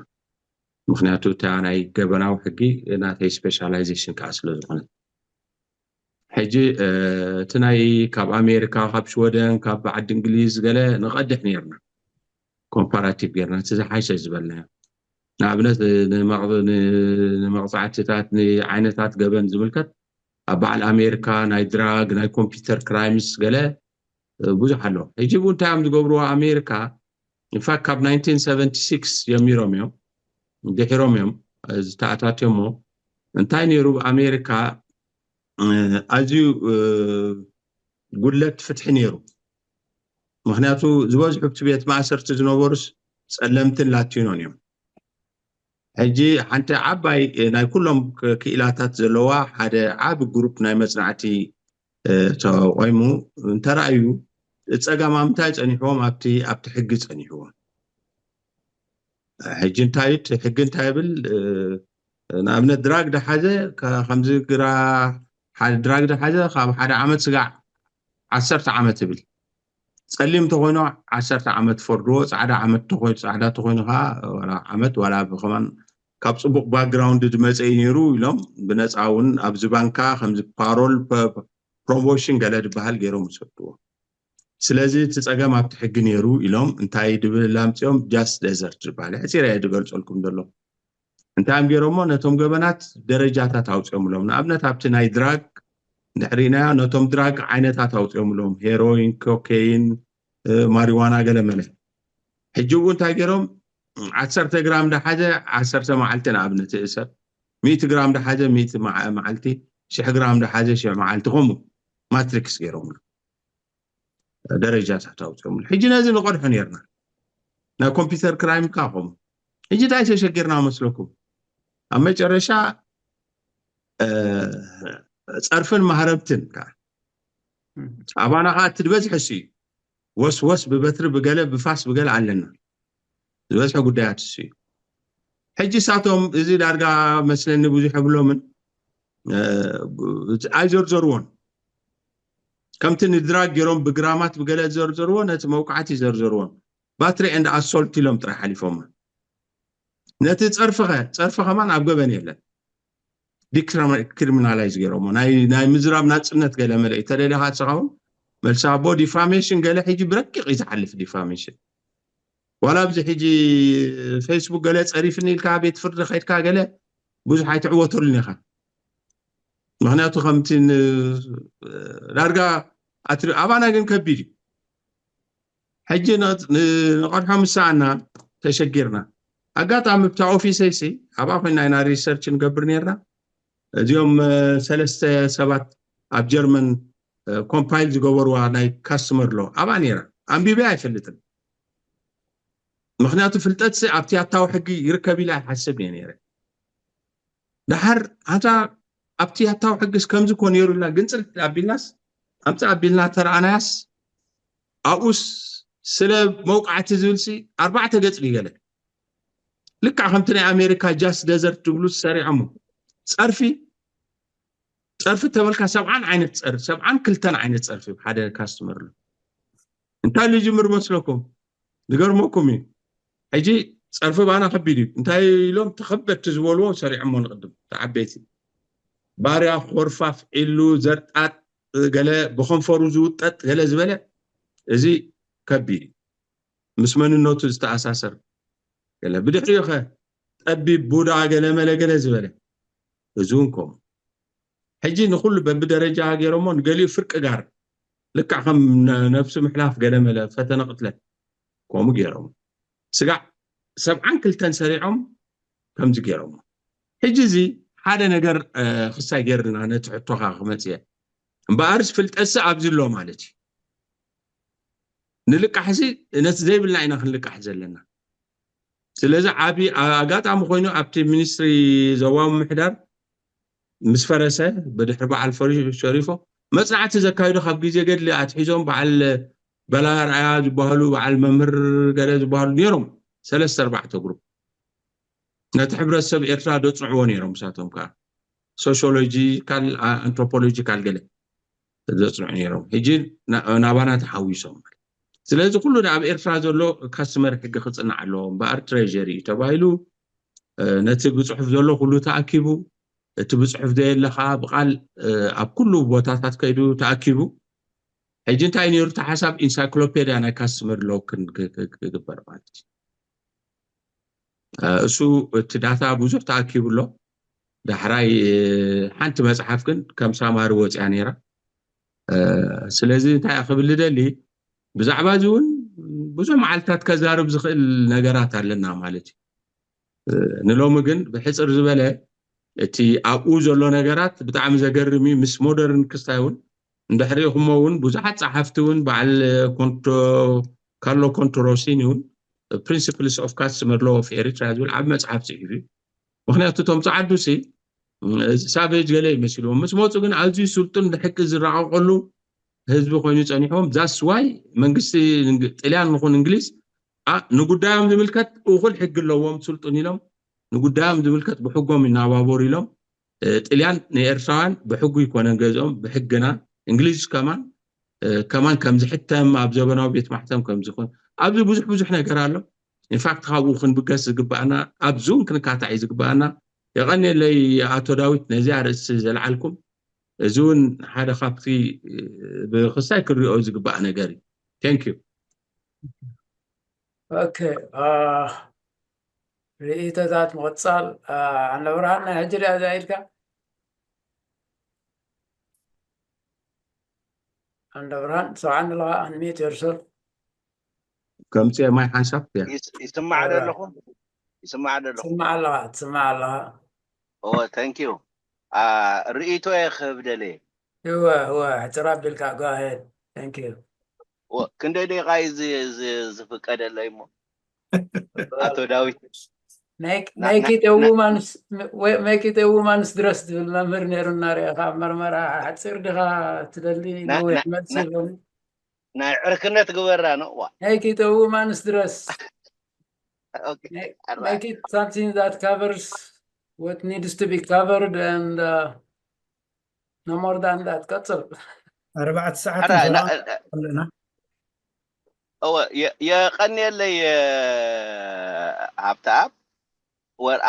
ምክንያቱ እታ ናይ ገበናዊ ሕጊ ናተይ ስፔሻላይዜሽን ከዓ ስለ ዝኾነ ሕጂ እቲ ናይ ካብ ኣሜሪካ ካብ ሽወደን ካብ ዓዲ እንግሊዝ ገለ ንቐድሕ ነርና ኮምፓራቲቭ ጌርና እቲ ዝሓሸ ዝበልናዮ ንኣብነት ንመቕፃዕትታት ንዓይነታት ገበን ዝምልከት ኣብ በዓል ኣሜሪካ ናይ ድራግ ናይ ኮምፒውተር ክራይምስ ገለ ብዙሕ ኣሎ ሕጂ እውን እንታይ እዮም ዝገብርዎ ኣሜሪካ ኢንፋክት ካብ ናይንቲን ሰቨንቲ ሲክስ ጀሚሮም እዮም ድሒሮም እዮም ዝተኣታትዮሞ እንታይ ነይሩ ኣሜሪካ ኣዝዩ ጉድለት ፍትሒ ነይሩ ምክንያቱ ዝበዝሑ ብቲ ቤት ማእሰርቲ ዝነበሩስ ፀለምትን ላቲኖን እዮም ሕጂ ሓንቲ ዓባይ ናይ ኩሎም ክኢላታት ዘለዋ ሓደ ዓብ ግሩፕ ናይ መፅናዕቲ ተቆይሙ እንተረኣዩ ፀገም ኣብ ምንታይ ፀኒሕዎም ኣብቲ ኣብቲ ሕጊ ፀኒሕዎም ሕጂ እንታይ ሕጊ እንታይ ብል ንኣብነት ድራግ ደሓዘ ከምዚ ግራ ሓደ ድራግ ደሓዘ ካብ ሓደ ዓመት ስጋዕ ዓሰርተ ዓመት ይብል። ጸሊም ተኾይኑ ዓሰርተ ዓመት ፈርድዎ፣ ጻዕዳ ዓመት ተኾይኑ ጻዕዳ ተኾይኑ ከዓ ዓመት ዋላ ብኸማን ካብ ጽቡቕ ባክግራውንድ ዝመጸ እዩ ነይሩ ኢሎም ብነፃ እውን ኣብዚ ባንካ ከምዚ ፓሮል ፕሮሞሽን ገለ ዝበሃል ገይሮም ይሰድዎ። ስለዚ እቲ ፀገም ኣብቲ ሕጊ ነይሩ ኢሎም እንታይ ድብል ኣምፅኦም ጃስት ደዘርት ዝበሃል ሕፂረ እየ ዝገልፀልኩም ዘሎ። እንታይ እዮም ገይሮሞ ነቶም ገበናት ደረጃታት ኣውፅኦምሎም። ንኣብነት ኣብቲ ናይ ድራግ እንድሕር ኢናዮ ነቶም ድራግ ዓይነታት ኣውፅኦምሎም፣ ሄሮይን፣ ኮኬይን፣ ማሪዋና ገለ መለ። ሕጂ እውን እንታይ ገይሮም ዓሰርተ ግራም ደሓዘ ዓሰርተ መዓልቲ ንኣብነት እእሰር፣ ሚእቲ ግራም ደሓዘ ሚእቲ መዓልቲ፣ ሽሕ ግራም ደሓዘ ሽሕ መዓልቲ ከምኡ ማትሪክስ ገይሮምሉ። ደረጃታት ኣውፅኦምሉ። ሕጂ ነዚ ንቐድሖ ነርና ናይ ኮምፒውተር ክራይም ካ ከምኡ። ሕጂ እንታይ ተሸጊርና መስለኩም? ኣብ መጨረሻ ፀርፍን ማህረብትን ከዓ ኣባና ከዓ እቲ ዝበዝሐ እሱ እዩ። ወስወስ ብበትሪ ብገለ ብፋስ ብገለ ኣለና። ዝበዝሐ ጉዳያት እሱ እዩ። ሕጂ እሳቶም እዚ ዳርጋ መስለኒ ብዙሕ የብሎምን ኣይዘርዘርዎን። ከምቲ ንድራግ ገይሮም ብግራማት ብገለ ዝዘርዘርዎ ነቲ መውቃዕቲ ይዘርዘርዎን። ባትሪ ኤንድ ኣሶልት ኢሎም ጥራይ ሓሊፎማ። ነቲ ፀርፊኸ ፀርፊ ከማን ኣብ ገበን የለን። ዲክሪሚናላይዝ ገይሮሞ ናይ ምዝራብ ናፅነት ገለ መለ ተደሊኻ ንስኻ እውን መልሲ ኣቦ ዲፋሜሽን ገለ ሕጂ ብረቂቕ እዩ ዝሓልፍ። ዲፋሜሽን ዋላ ኣብዚ ሕጂ ፌስቡክ ገለ ፀሪፍኒ ኢልካ ቤት ፍርዲ ከይድካ ገለ ብዙሕ ኣይትዕወተሉን ኢኻ። ምክንያቱ ከምቲ ዳርጋ ኣባና ግን ከቢድ እዩ። ሕጂ ንቐድሖ ምሳኣና ተሸጊርና ኣጋጣሚ ብታ ኦፊሰይሲ ኣብኣ ኮይና ኢና ሪሰርች ንገብር ነርና። እዚኦም ሰለስተ ሰባት ኣብ ጀርመን ኮምፓይል ዝገበርዋ ናይ ካስተመር ሎ ኣብኣ ነይራ። ኣንቢበ ኣይፈልጥን። ምክንያቱ ፍልጠትሲ ኣብቲ ኣታዊ ሕጊ ይርከብ ኢለ ኣይሓስብ እየ ነይረ። ደሓር ኣታ ኣብቲ ኣታዊ ሕግስ ከምዚ ኮ ነይሩ ኢልና ግንፅል ኣቢልናስ ኣምፃ ኣቢልና ተረኣናያስ ኣብኡስ ስለ መውቃዕቲ ዝብልሲ ኣርባዕተ ገፅ ድዩ ገለ ልክዕ ከምቲ ናይ ኣሜሪካ ጃስት ደዘርት ዝብሉ ሰሪዖሞ። ፀርፊ ፀርፊ ተበልካ ሰብዓን ዓይነት ፀርፊ ሰብዓን ክልተን ዓይነት ፀርፊ ሓደ ካስተመር ኣሎ። እንታይ ዝጅምር መስለኩም? ዝገርመኩም እዩ። ሕጂ ፀርፊ ባና ከቢድ እዩ። እንታይ ኢሎም ተኸበድቲ ዝበልዎ ሰሪዖሞ ንቅድም ተዓበይቲ ባርያ ኮርፋፍ ዒሉ ዘርጣጥ ገለ ብከንፈሩ ዝውጠጥ ገለ ዝበለ እዚ ከቢድ እዩ። ምስ መንነቱ ዝተኣሳሰር ገለ ብድሕሪኡ ኸ ጠቢብ ቡዳ ገለ መለ ገለ ዝበለ እዚ እውን ከምኡ። ሕጂ ንኩሉ በብደረጃ ገይሮሞ ንገሊኡ ፍርቂ ጋር ልክዕ ከም ነብሲ ምሕላፍ ገለ መለ ፈተነ ቅትለት ከምኡ ገይሮሞ። ስጋዕ ሰብዓን ክልተን ሰሪዖም ከምዚ ገይሮሞ። ሕጂ እዚ ሓደ ነገር ክሳይ ገይርና ነቲ ሕቶኻ ክመፅእ እየ። እምበኣርስ ፍልጠትሲ ኣብዚ ኣሎ ማለት እዩ። ንልቃሕሲ ነቲ ዘይብልና ኢና ክንልቃሕ ዘለና። ስለዚ ዓቢ ኣጋጣሚ ኮይኑ ኣብቲ ሚኒስትሪ ዞባዊ ምምሕዳር ምስ ፈረሰ ብድሕሪ በዓል ፈሪ- ሸሪፎ መፅናዕቲ ዘካይዱ ካብ ግዜ ገድሊ ኣትሒዞም በዓል በላይ ኣርኣያ ዝበሃሉ በዓል መምህር ገለ ዝበሃሉ ነይሮም ሰለስተ ኣርባዕተ ግሩፕ ነቲ ሕብረተሰብ ኤርትራ ደፅንዕዎ ነይሮም። ንሳቶም ከዓ ሶሽዮሎጂካል ኣንትሮፖሎጂካል ገለ ዘፅንዑ ነይሮም። ሕጂ ናባና ተሓዊሶም። ስለዚ ኩሉ ኣብ ኤርትራ ዘሎ ካስተመር ሕጊ ክፅናዕ ኣለዎ እምበኣር ትሬጀሪ እዩ ተባሂሉ ነቲ ብፅሑፍ ዘሎ ኩሉ ተኣኪቡ እቲ ብፅሑፍ ዘየለ ከዓ ብቃል ኣብ ኩሉ ቦታታት ከይዱ ተኣኪቡ። ሕጂ እንታይ ነይሩ እቲ ሓሳብ ኢንሳይክሎፔድያ ናይ ካስተመር ሎ ክግበር ማለት እዩ። እሱ እቲ ዳታ ብዙሕ ተኣኪቡ ኣሎ። ዳሕራይ ሓንቲ መፅሓፍ ግን ከም ሳማሪ ወፅያ ነይራ። ስለዚ እንታይ ክብል ደሊ ብዛዕባ እዚ እውን ብዙሕ መዓልትታት ከዛርብ ዝኽእል ነገራት ኣለና ማለት እዩ። ንሎሚ ግን ብሕፅር ዝበለ እቲ ኣብኡ ዘሎ ነገራት ብጣዕሚ ዘገርም እዩ። ምስ ሞደርን ክስታይ እውን እንድሕሪኹሞ እውን ብዙሓት ፀሓፍቲ እውን በዓል ካርሎ ኮንትሮሲኒ እውን ፕሪንስፕልስ ኦፍ ካስተመር ሎ ኦፍ ኤሪትራ ዝብል ዓብ መፅሓፍ ፅሒፉ እዩ። ምክንያቱ እቶም ፀዓዱ ሲ ሳቬጅ ገለ ይመሲልዎም ምስ መፁ ግን ኣዝዩ ስልጡን ብሕቂ ዝረቃቀሉ ህዝቢ ኮይኑ ፀኒሕዎም። ዛስ ዋይ መንግስቲ ጥልያን ንኹን እንግሊዝ ንጉዳዮም ዝምልከት እኹል ሕጊ ኣለዎም ስልጡን ኢሎም ንጉዳዮም ዝምልከት ብሕጎም ይናባበሩ ኢሎም። ጥልያን ንኤርትራውያን ብሕጉ ይኮነን ገዝኦም፣ ብሕግና። እንግሊዝ ከማን ከማን ከም ዝሕተም፣ ኣብ ዘበናዊ ቤት ማሕተም ከም ዝኮን፣ ኣብዚ ብዙሕ ብዙሕ ነገር ኣሎ። ኢንፋክት ካብኡ ክንብገስ ዝግባኣና፣ ኣብዚ እውን ክንካታዕ እዩ ዝግባኣና። የቐንየለይ ኣቶ ዳዊት ነዚ ኣርእስቲ ዘልዓልኩም። እዚ እውን ሓደ ካብቲ ብክስታይ ክንሪኦ ዝግባእ ነገር እዩ። Thank you። ኦኬ፣ ርእይቶታት ምቕጻል። ኣንደ ብርሃን፣ ናይ ሕጂ ድያ እዛ ኢድካ? ኣንደ ብርሃን፣ ሰብዓን ኣለኻ? ኣንሚት ዮርሰልፍ። ከምፅኤ ማይ ሓንሳብ እያ። ይስማዕ ደለኹም? ይስማዕ ደለኹም? ትስማዕ ኣለኻ፣ ትስማዕ ኣለኻ። ኦ፣ thank you። ርእይቶ ክህብ ደልየ። እወ፣ እወ፣ ሕፅር ኣቢልካ፣ go ahead። Thank you። ክንደይ ደቂቃ እዩ ዝፍቀደለይ እሞ? ኣቶ ዳዊት። Make it a woman's dress ዝብል መምህር ነይሩና። ርኢኻ ኣብ መርመራ ሓፂር ዲኻ ትደሊ? ነዊሕ መልሲ ይብለኒ። ናይ ዕርክነት ግበራ ነው። Make it a woman's dress. Make it something that covers what needs to be covered and no more than that. ቀፅል። ኣርባዕተ ሰዓት ኣለና። እወ፣ የቐንየለይ ሃብተኣብ።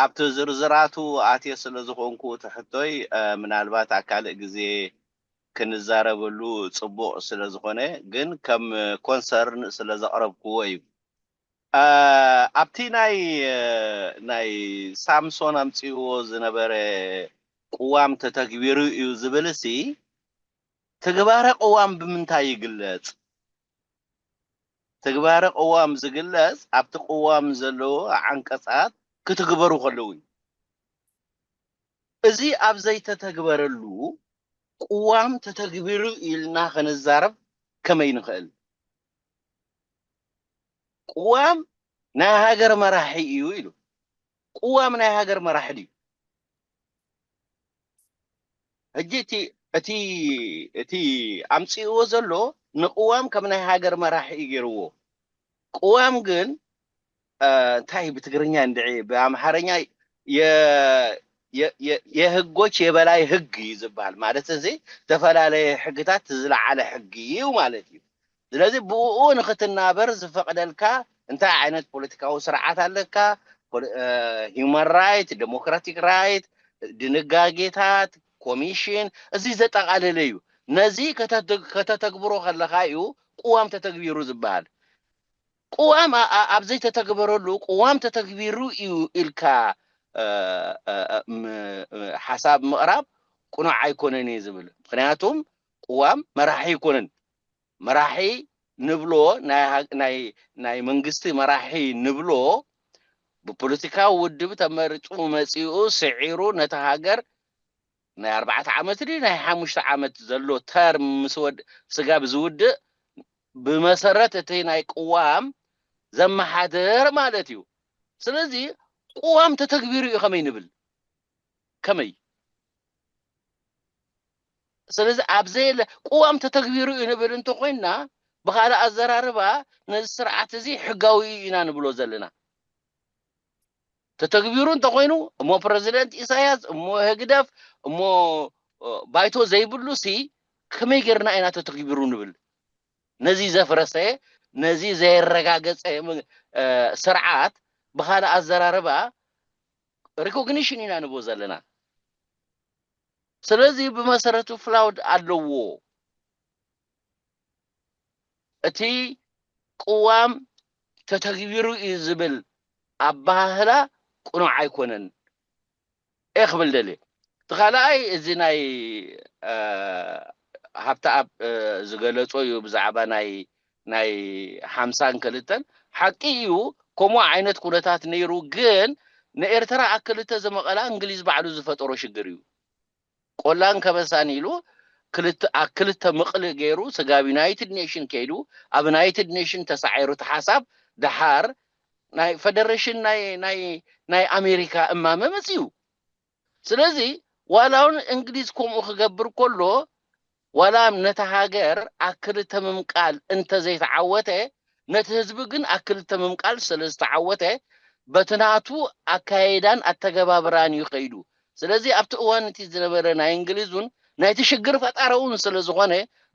ኣብቲ ዝርዝራቱ ኣትየ ስለ ዝኾንኩ እቲ ሕቶይ ምናልባት ኣብ ካልእ ግዜ ክንዛረበሉ ጽቡቕ ስለ ዝኾነ፣ ግን ከም ኮንሰርን ስለ ዘቕረብክዎ እዩ። ኣብቲ ናይ ናይ ሳምሶን ኣምጺእዎ ዝነበረ ቅዋም ተተግቢሩ እዩ ዝብልሲ፣ ትግባረ ቅዋም ብምንታይ ይግለጽ? ትግባረ ቅዋም ዝግለጽ ኣብቲ ቅዋም ዘለዉ ዓንቀጻት ክትግበሩ ከለዉ እዩ። እዚ ኣብ ዘይተተግበረሉ ቅዋም ተተግቢሩ ኢልና ክንዛረብ ከመይ ንኽእል? ቅዋም ናይ ሃገር መራሒ እዩ ኢሉ። ቅዋም ናይ ሃገር መራሒ ድዩ? ሕጂ እቲ እቲ እቲ ኣምጺእዎ ዘሎ ንቅዋም ከም ናይ ሃገር መራሒ እዩ ገይርዎ። ቅዋም ግን እንታይ ብትግርኛ እንድዒ ብኣምሓርኛ የህጎች የበላይ ህግ እዩ ዝበሃል። ማለት እዚ ዝተፈላለየ ሕግታት ዝለዓለ ሕጊ እዩ ማለት እዩ። ስለዚ ብኡ ንክትናበር ዝፈቅደልካ እንታይ ዓይነት ፖለቲካዊ ስርዓት ኣለካ፣ human right፣ democratic right፣ ድንጋጌታት፣ ኮሚሽን፣ እዚ ዘጠቃለለ እዩ። ነዚ ከተተግብሮ ከለካ እዩ ቅዋም ተተግቢሩ ዝበሃል። ቅዋም ኣብ ዘይተተግበረሉ ቅዋም ተተግቢሩ እዩ ኢልካ ሓሳብ ምቕራብ ቅኑዕ ኣይኮነን እዩ ዝብል። ምክንያቱም ቅዋም መራሒ ኣይኮነን። መራሒ ንብሎ ናይ መንግስቲ መራሒ ንብሎ ብፖለቲካዊ ውድብ ተመሪፁ መፂኡ ስዒሩ ነቲ ሃገር ናይ ኣርባዕተ ዓመት ድዩ ናይ ሓሙሽተ ዓመት ዘሎ ተርም ምስ ወድ ስጋብ ዝውድእ ብመሰረት እቲ ናይ ቅዋም ዘመሓድር ማለት እዩ። ስለዚ ቅዋም ተተግቢሩ እዩ ከመይ ንብል? ከመይ? ስለዚ ኣብ ዘየለ ቅዋም ተተግቢሩ እዩ ንብል እንተኮይንና፣ ብካልእ ኣዘራርባ ነዚ ስርዓት እዚ ሕጋዊ እዩ ኢና ንብሎ ዘለና። ተተግቢሩ እንተኮይኑ እሞ ፕረዚደንት ኢሳያስ እሞ ህግደፍ እሞ ባይቶ ዘይብሉ ሲ ከመይ ጌርና ኢና ተተግቢሩ ንብል? ነዚ ዘፍረሰ ነዚ ዘየረጋገፀ ስርዓት ብካልእ ኣዘራርባ ሪኮግኒሽን ኢና ንቦ ዘለና። ስለዚ ብመሰረቱ ፍላውድ ኣለዎ። እቲ ቅዋም ተተግቢሩ እዩ ዝብል ኣባሃህላ ቅኑዕ ኣይኮነን እየ ክብል ደልየ። እቲ ካልኣይ እዚ ናይ ሃብተኣብ ዝገለጾ እዩ ብዛዕባ ናይ ናይ ሓምሳን ክልተን ሓቂ እዩ። ከምኡ ዓይነት ኩነታት ነይሩ፣ ግን ንኤርትራ ኣብ ክልተ ዝመቐላ እንግሊዝ ባዕሉ ዝፈጠሮ ሽግር እዩ። ቆላን ከበሳን ኢሉ ክልተ ምቕሊ ገይሩ ስጋብ ዩናይትድ ኔሽን ከይዱ ኣብ ዩናይትድ ኔሽን ተሳዒሩ እቲ ሓሳብ ደሓር ናይ ፈደሬሽን ናይ ኣሜሪካ እማመ መፅዩ። ስለዚ ዋላ እውን እንግሊዝ ከምኡ ክገብር ከሎ ዋላ ነታ ሃገር ኣብ ክልተ ምምቃል እንተዘይተዓወተ ነቲ ህዝቢ ግን ኣብ ክልተ ምምቃል ስለዝተዓወተ በቲ ናቱ ኣካይዳን ኣተገባብራን እዩ ከይዱ። ስለዚ ኣብቲ እዋን እቲ ዝነበረ ናይ እንግሊዝ እውን ናይቲ ሽግር ፈጣሪ እውን ስለ ዝኾነ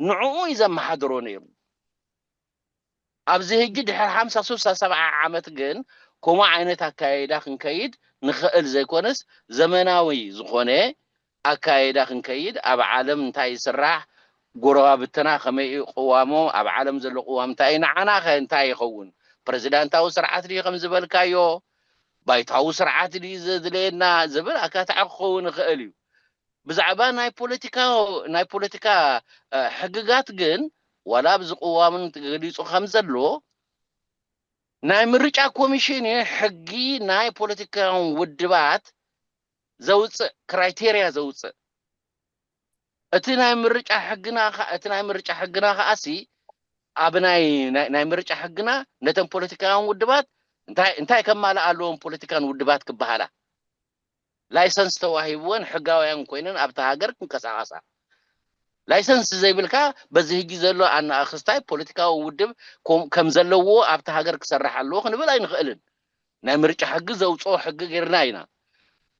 ንዕኡ እዩ ዘመሓድሮ ነይሩ። ኣብዚ ሕጂ ድሕሪ ሓምሳ፣ ስሳ፣ ሰብዓ ዓመት ግን ከምኡ ዓይነት ኣካይዳ ክንከይድ ንኽእል ዘይኮነስ ዘመናዊ ዝኾነ ኣካይዳ ክንከይድ ኣብ ዓለም እንታይ ይስራሕ፣ ጎረባብትና ከመይ እዩ ቅዋሞም፣ ኣብ ዓለም ዘሎ ቅዋም እንታይ እዩ፣ ንዓና ኸ እንታይ ይኸውን? ፕረዚዳንታዊ ስርዓት ድዩ ከም ዝበልካዮ፣ ባይታዊ ስርዓት ድዩ ዘድልየና ዝብል ኣካታዒ ክኸውን ይኽእል እዩ። ብዛዕባ ናይ ፖለቲካ ናይ ፖለቲካ ሕግጋት ግን ዋላ ኣብዚ ቅዋምን ተገሊፁ ከም ዘሎ ናይ ምርጫ ኮሚሽን እዩ ሕጊ ናይ ፖለቲካውን ውድባት ዘውፅእ ክራይቴርያ ዘውፅእ እቲ ናይ ምርጫ ሕግና እቲ ናይ ምርጫ ሕግና ከዓሲ ኣብ ናይ ናይ ምርጫ ሕግና ነተን ፖለቲካውን ውድባት እንታይ እንታይ ከማልእ ኣለዎም ፖለቲካን ውድባት ክበሃላ ላይሰንስ ተዋሂብወን ሕጋውያን ኮይነን ኣብታ ሃገር ክንቀሳቐሳ ላይሰንስ ዘይብልካ በዚ ህጂ ዘሎ ኣናእክስታይ ፖለቲካዊ ውድብ ከም ዘለዎ ኣብቲ ሃገር ክሰርሕ ኣለዎ ክንብል ኣይንኽእልን ናይ ምርጫ ሕጊ ዘውፅኦ ሕጊ ጌርና ኢና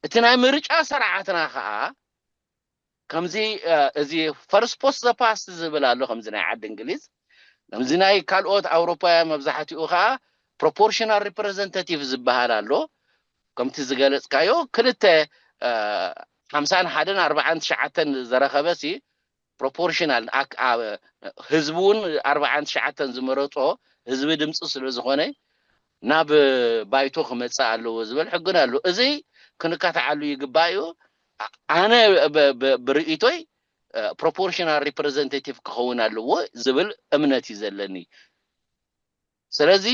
እቲ ናይ ምርጫ ስርዓትና ከዓ ከምዚ እዚ ፈርስት ፖስት ዘ ፓስት ዝብል ኣሎ ከምዚ ናይ ዓዲ እንግሊዝ ከምዚ ናይ ካልኦት ኣውሮፓውያን መብዛሕትኡ ከዓ ፕሮፖርሽናል ሪፕሬዘንታቲቭ ዝበሃል ኣሎ ከምቲ ዝገለፅካዮ ክልተ ሓምሳን ሓደን ኣርባዓን ትሽዓተን ዘረኸበ ሲ ፕሮፖርሽናል ህዝቢ እውን ኣርባዓን ትሽዓተን ዝመረፆ ህዝቢ ድምፂ ስለ ዝኾነ ናብ ባይቶ ክመፅእ ኣለዎ ዝበል ሕግን ኣሎ እዚ ክንካትዓሉ ይግባእ እዩ ኣነ ብርእይቶይ ፕሮፖርሽናል ሪፕሬዘንታቲቭ ክኸውን ኣለዎ ዝብል እምነት እዩ ዘለኒ ስለዚ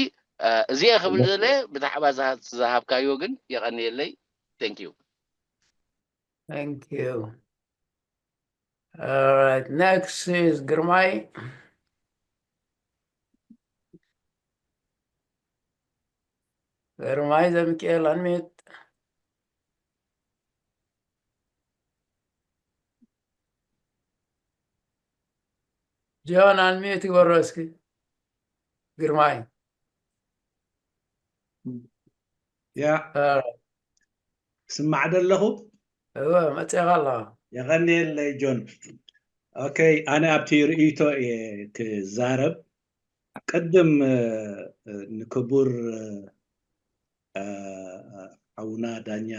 እዚኣ ክብል ዘለ ብዛዕባ ዝሃብካዮ ግን የቐንየለይ thank you Thank you. All right, next is Girmay. Girmay Zamkiel, unmute. John, unmute ግበሮ እስኪ ግርማይ። ያ ስማዕ ደለኹ እወ መፅኻ ኣለኻ። የቐንየለይ ጆን። ኦኬ ኣነ ኣብቲ ርእይቶ እየ ክዛረብ። ቅድም ንክቡር ሓውና ዳኛ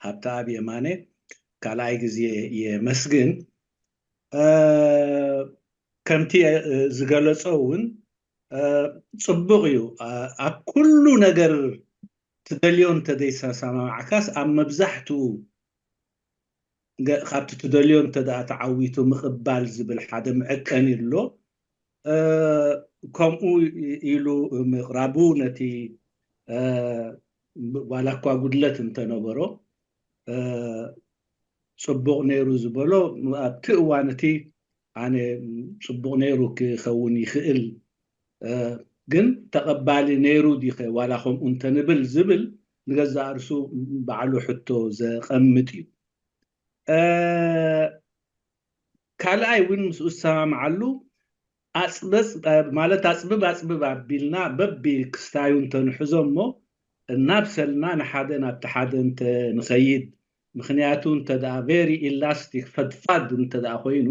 ሃብተኣብ የማነ ካልኣይ ግዜ የመስግን። ከምቲ ዝገለጾ እውን ጽቡቕ እዩ። ኣብ ኩሉ ነገር ትደልዮ እንተዘይተሰማማዕካስ ኣብ መብዛሕትኡ ካብቲ ትደልዮ እንተ ደኣ ተዓዊቱ ምቕባል ዝብል ሓደ መዐቀኒ ኣሎ። ከምኡ ኢሉ ምቕራቡ ነቲ ዋላ እኳ ጉድለት እንተነበሮ ጽቡቕ ነይሩ ዝበሎ ኣብቲ እዋን እቲ ኣነ ጽቡቕ ነይሩ ክኸውን ይኽእል ግን ተቐባሊ ነይሩ ዲኸ ዋላ ከምኡ እንተንብል ዝብል ንገዛእ ርእሱ ባዕሉ ሕቶ ዘቐምጥ እዩ። ካልኣይ እውን ምስኡ ዝሰማምዓሉ ኣፅበፅ ማለት ኣፅብብ ኣፅብብ ኣቢልና በቢ ክስታዩ እንተንሕዞ እሞ እናብሰልና ንሓደ ናብቲ ሓደ እንተ ንኸይድ ምክንያቱ እንተ ደኣ very elastic ፈድፋድ እንተ ደኣ ኮይኑ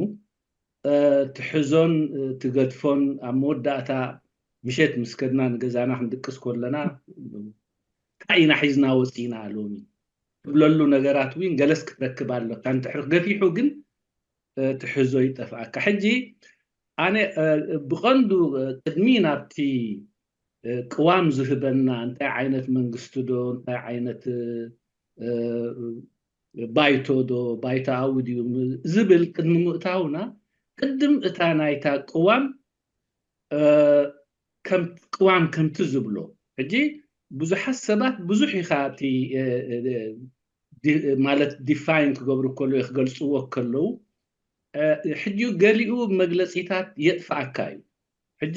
ትሕዞን ትገድፎን ኣብ መወዳእታ ምሸት ምስ ከድና ንገዛና ክንድቅስ ከለና እንታይ ኢና ሒዝና ወፂና ሎሚ ትብለሉ ነገራት እውን ገለስ ክትረክብ ኣለካ። እንድሕር ገፊሑ ግን ትሕዞ ይጠፍኣካ። ሕጂ ኣነ ብቐንዱ ቅድሚ ናብቲ ቅዋም ዝህበና እንታይ ዓይነት መንግስቲ ዶ እንታይ ዓይነት ባይቶ ዶ ባይቶኣዊ ድዩ ዝብል ቅድሚ ምእታውና ቅድም እታ ናይታ ቅዋም ቅዋም ከምቲ ዝብሎ ሕጂ ብዙሓት ሰባት ብዙሕ ኢኻ እቲ ማለት ዲፋይን ክገብሩ ከለዉ ክገልፅዎ ከለዉ ሕጂ ገሊኡ መግለፂታት የጥፍኣካ እዩ። ሕጂ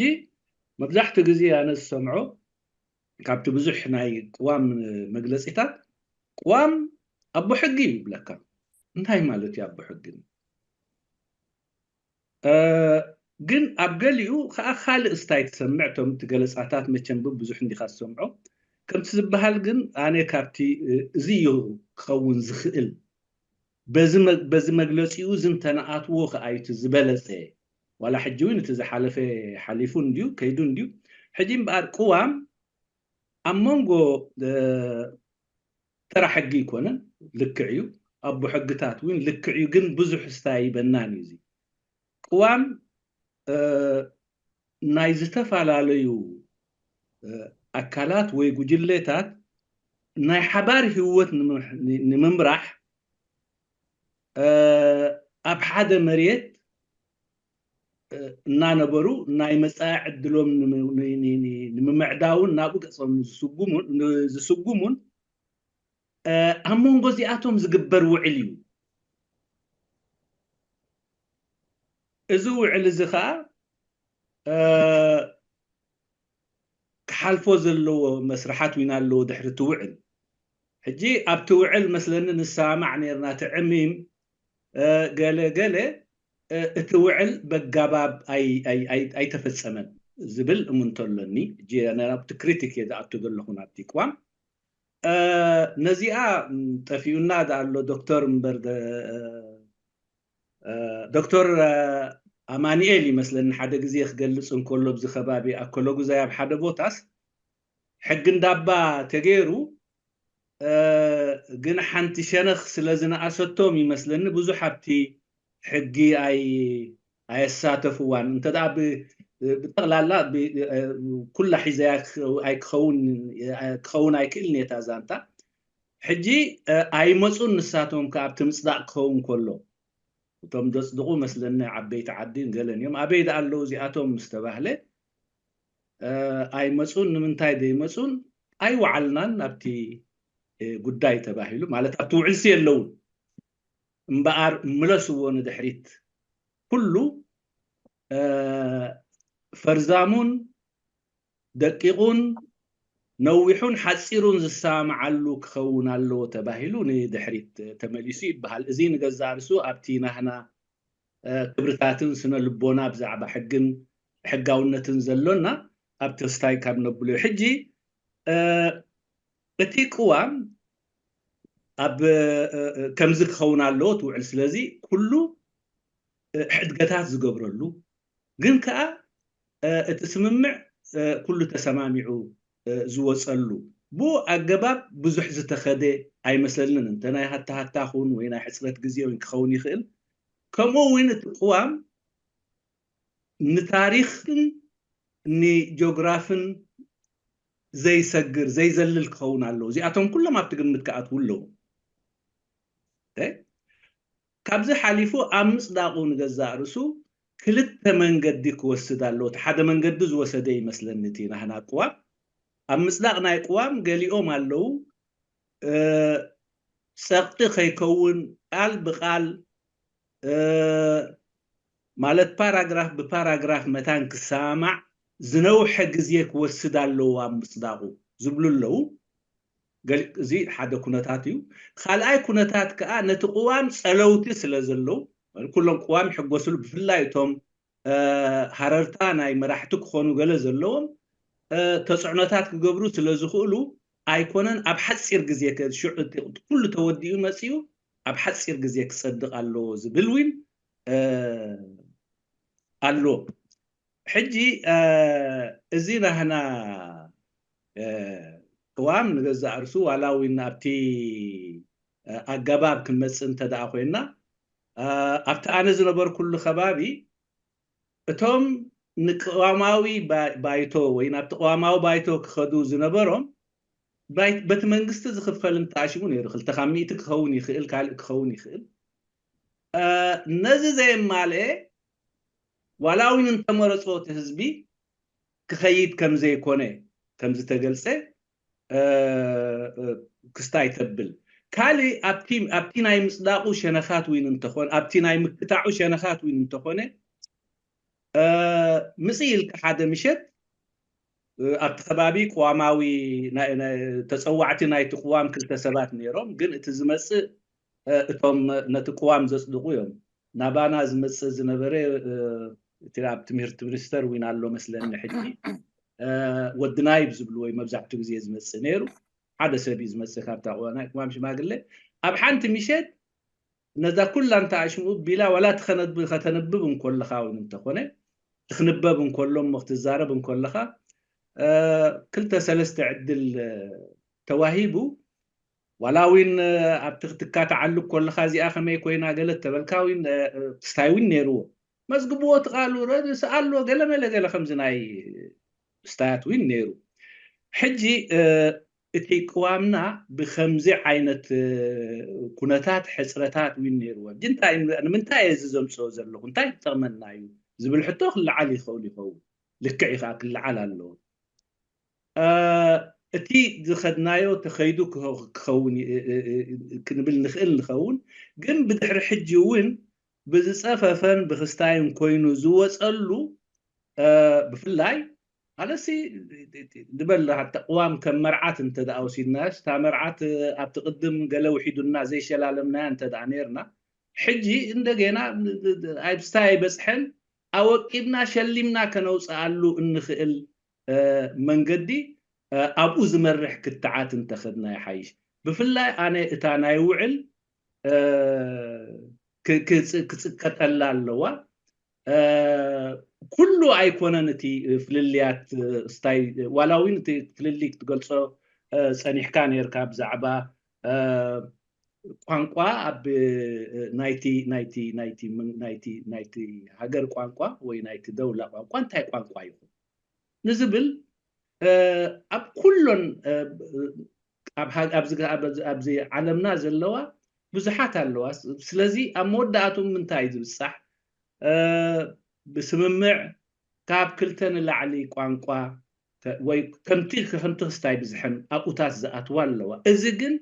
መብዛሕትኡ ግዜ ኣነ ዝሰምዖ ካብቲ ብዙሕ ናይ ቅዋም መግለፂታት ቅዋም ኣቦ ሕጊ እዩ ይብለካ። እንታይ ማለት እዩ ኣቦ ሕጊ? ግን ኣብ ገሊኡ ከዓ ካልእ ስታይ ትሰምዕ እቶም እቲ ገለፃታት መቸም ብዙሕ እንዲካ ዝሰምዖ ከምቲ ዝበሃል ግን ኣነ ካብቲ እዚ እዩ ክኸውን ዝኽእል። በዚ መግለፂኡ ዝንተነኣትዎ ከኣዩ እቲ ዝበለፀ። ዋላ ሕጂ እውን እቲ ዝሓለፈ ሓሊፉ እንድዩ ከይዱ እንድዩ። ሕጂ እምበኣር ቅዋም ኣብ መንጎ ተራ ሕጊ ይኮነን፣ ልክዕ እዩ። ኣቦ ሕግታት እውን ልክዕ እዩ። ግን ብዙሕ ስታይ ይበናን እዩ። እዚ ቅዋም ናይ ዝተፈላለዩ ኣካላት ወይ ጉጅሌታት ናይ ሓባር ህይወት ንምምራሕ ኣብ ሓደ መሬት እናነበሩ ናይ መፃኢ ዕድሎም ንምምዕዳውን ናብኡ ገፆም ዝስጉሙን ኣብ መንጎ እዚኣቶም ዝግበር ውዕል እዩ። እዚ ውዕል እዚ ከዓ ክሓልፎ ዘለዎ መስርሓት ዊና ኣለዎ ድሕሪ እቲ ውዕል። ሕጂ ኣብቲ ውዕል መስለኒ ንሰማማዕ ነርና፣ እቲ ዕሚም ገለ ገለ እቲ ውዕል በጋባብ ኣይተፈፀመን ዝብል እምንቶ ኣለኒ። ሕጂ ኣብቲ ክሪቲክ እየ ዝኣቱ ዘለኹ ናብቲ ቅዋም። ነዚኣ ጠፊኡና ዳኣሎ ዶክተር እምበር ዶክተር ኣማኒኤል ይመስለኒ ሓደ ግዜ ክገልፅ እንከሎ ብዚ ከባቢ ኣኮሎጉዛይ ኣብ ሓደ ቦታስ ሕጊ እንዳባ ተገይሩ ግን ሓንቲ ሸነኽ ስለ ዝነኣሰቶም ይመስለኒ ብዙሕ ኣብቲ ሕጊ ኣይ ኣየሳተፍዋን እንተ ብጠቕላላ ኩላ ሒዘያ ክኸውን ኣይክእል ነታ ዛንታ። ሕጂ ኣይመፁን ንሳቶም ከ ኣብቲ ምፅዳቕ ክኸውን ከሎ እቶም ዘፅድቑ መስለኒ ዓበይቲ ዓዲ ገለን እዮም። ኣበይ ደኣ ኣለዉ እዚኣቶም ምስ ተባህለ ኣይመፁን። ንምንታይ ዘይመፁን ኣይወዓልናን ኣብቲ ጉዳይ ተባሂሉ ማለት ኣብቲ ውዕልሲ የለውን። እምበኣር ምለስዎ ንድሕሪት። ኩሉ ፈርዛሙን ደቂቑን ነዊሑን ሓፂሩን ዝሰማማዓሉ ክኸውን ኣለዎ ተባሂሉ ንድሕሪት ተመሊሱ ይበሃል። እዚ ንገዛእ ርእሱ ኣብቲ ናህና ክብርታትን ስነ ልቦና ብዛዕባ ሕግን ሕጋውነትን ዘሎና ኣብ ተስታይ ካብ ነብሎ ሕጂ እቲ ቅዋም ኣብ ከምዚ ክኸውን ኣለዎ ትውዕል። ስለዚ ኩሉ ሕድገታት ዝገብረሉ ግን ከዓ እቲ ስምምዕ ኩሉ ተሰማሚዑ ዝወፀሉ ብኡ ኣገባብ ብዙሕ ዝተኸደ ኣይመስለንን። እንተ ናይ ሃታሃታ ኹን ወይ ናይ ሕፅረት ግዜ ክኸውን ይኽእል። ከምኡ እውን እቲ ቅዋም ንታሪኽን ንጂኦግራፍን ዘይሰግር ዘይዘልል ክኸውን ኣለዎ። እዚኣቶም ኩሎም ኣብቲ ግምት ክኣትዉ ኣለዎም። ካብዚ ሓሊፉ ኣብ ምፅዳቑ ንገዛእ ርእሱ ክልተ መንገዲ ክወስድ ኣለዎ። እቲ ሓደ መንገዲ ዝወሰደ ይመስለኒ እቲ ናህና ቅዋም ኣብ ምፅዳቕ ናይ ቅዋም ገሊኦም ኣለዉ ጸቕጢ ከይከውን ቃል ብቃል ማለት ፓራግራፍ ብፓራግራፍ መታን ክሰማማዕ ዝነውሐ ግዜ ክወስድ ኣለዎ ኣብ ምፅዳቑ ዝብሉ ኣለዉ። እዚ ሓደ ኩነታት እዩ። ካልኣይ ኩነታት ከዓ ነቲ ቅዋም ፀለውቲ ስለ ዘለዉ ኩሎም ቅዋም ይሕጎስሉ ብፍላይ እቶም ሃረርታ ናይ መራሕቲ ክኾኑ ገለ ዘለዎም ተፅዕኖታት ክገብሩ ስለ ዝኽእሉ ኣይኮነን ኣብ ሓፂር ግዜ ሽዑ ኩሉ ተወዲኡ መፅኡ ኣብ ሓፂር ግዜ ክፀድቕ ኣለዎ ዝብል እውን ኣሎ። ሕጂ እዚ ናህና ቅዋም ንገዛእ ርእሱ ዋላ እውን ኣብቲ ኣገባብ ክንመፅእ እንተ ደኣ ኮይና ኣብቲ ኣነ ዝነበርኩሉ ከባቢ እቶም ንቅዋማዊ ባይቶ ወይ ናብቲ ቅዋማዊ ባይቶ ክኸዱ ዝነበሮም በቲ መንግስቲ ዝኽፈል እንተኣሽሙ ነይሩ ክልተ ካብ ሚእቲ ክኸውን ይኽእል ካልእ ክኸውን ይኽእል ነዚ ዘየማልአ ዋላ እውን እንተመረፅዎ እቲ ህዝቢ ክኸይድ ከምዘይኮነ ከምዝተገልፀ ክስታይ ተብል ካልእ ኣብቲ ናይ ምፅዳቑ ሸነኻት እውን እንተኾነ ኣብቲ ናይ ምክታዑ ሸነኻት እውን እንተኾነ ምፅእ ኢልካ ሓደ ምሸት ኣብቲ ከባቢ ቅዋማዊ ተፀዋዕቲ ናይቲ ቅዋም ክልተ ሰባት ነይሮም ግን እቲ ዝመፅእ እቶም ነቲ ቅዋም ዘፅድቑ እዮም ናባና ዝመፅእ ዝነበረ እቲ ኣብ ትምህርቲ ሚኒስተር እውን ኣሎ መስለኒ ሕጂ ወዲ ናይብ ዝብልዎ እዩ መብዛሕትኡ ግዜ ዝመፅእ ነይሩ። ሓደ ሰብ እዩ ዝመፅእ ካብታ ናይ ቅዋም ሽማግሌ። ኣብ ሓንቲ ምሸት ነዛ ኩላ እንተ ኣሽምኡ ቢላ ዋላ እቲ ከተንብብ እንከለኻ እውን እንተኾነ፣ ክትንበብ እንከሎ እሞ ክትዛረብ እንከለኻ ክልተ ሰለስተ ዕድል ተዋሂቡ፣ ዋላ እውን ኣብቲ ክትካታዓሉ ከለኻ እዚኣ ከመይ ኮይና ገለ ተበልካ እውን ክስታይ እውን ነይርዎ። መዝግብዎ እቲ ቃሉ ስኣልዎ ገለ መለ ገለ ከምዚ ናይ ስታያት እውን ነይሩ። ሕጂ እቲ ቅዋምና ብከምዚ ዓይነት ኩነታት ሕፅረታት እውን ነይርዎ። ንምንታይ እዚ ዘምፅኦ ዘለኹ እንታይ ይጠቕመና እዩ ዝብል ሕቶ ክለዓል ይኽእል ይኸውን። ልክዕ እዩ ከዓ ክለዓል ኣለዎ። እቲ ዝኸድናዮ ተኸይዱ ክኸውን ክንብል ንኽእል ንኸውን፣ ግን ብድሕሪ ሕጂ እውን ብዝፀፈፈን ብክስታይን ኮይኑ ዝወፀሉ ብፍላይ ማለትሲ ዝበል ተቅዋም ከም መርዓት እንተ ደኣ ወሲድናዮስ እታ መርዓት ኣብቲ ቅድም ገለ ውሒዱና ዘይሸላለምናያ እንተ ደኣ ነርና ሕጂ እንደገና ኣብስታ ኣይበፅሐን ኣወቂብና ሸሊምና ከነውፅኣሉ እንኽእል መንገዲ ኣብኡ ዝመርሕ ክትዓት እንተኸድና ይሓይሽ። ብፍላይ ኣነ እታ ናይ ውዕል ክፅቀጠላ ኣለዋ። ኩሉ ኣይኮነን እቲ ፍልልያት ስታይ ዋላ እውን እቲ ፍልልይ ክትገልፆ ፀኒሕካ ነርካ ብዛዕባ ቋንቋ ኣብ ናይቲ ናይቲ ናይቲ ናይቲ ናይቲ ሃገር ቋንቋ ወይ ናይቲ ደውላ ቋንቋ እንታይ ቋንቋ ይኹን ንዝብል ኣብ ኩሎን ኣብዚ ዓለምና ዘለዋ ብዙሓት ኣለዋ። ስለዚ ኣብ መወዳእቱ ምንታይ እዩ ዝብፃሕ? ብስምምዕ ካብ ክልተ ንላዕሊ ቋንቋ ወይ ከምቲ ከምቲ ክስታይ ብዝሐን ኣብኡታት ዝኣትዋ ኣለዋ። እዚ ግን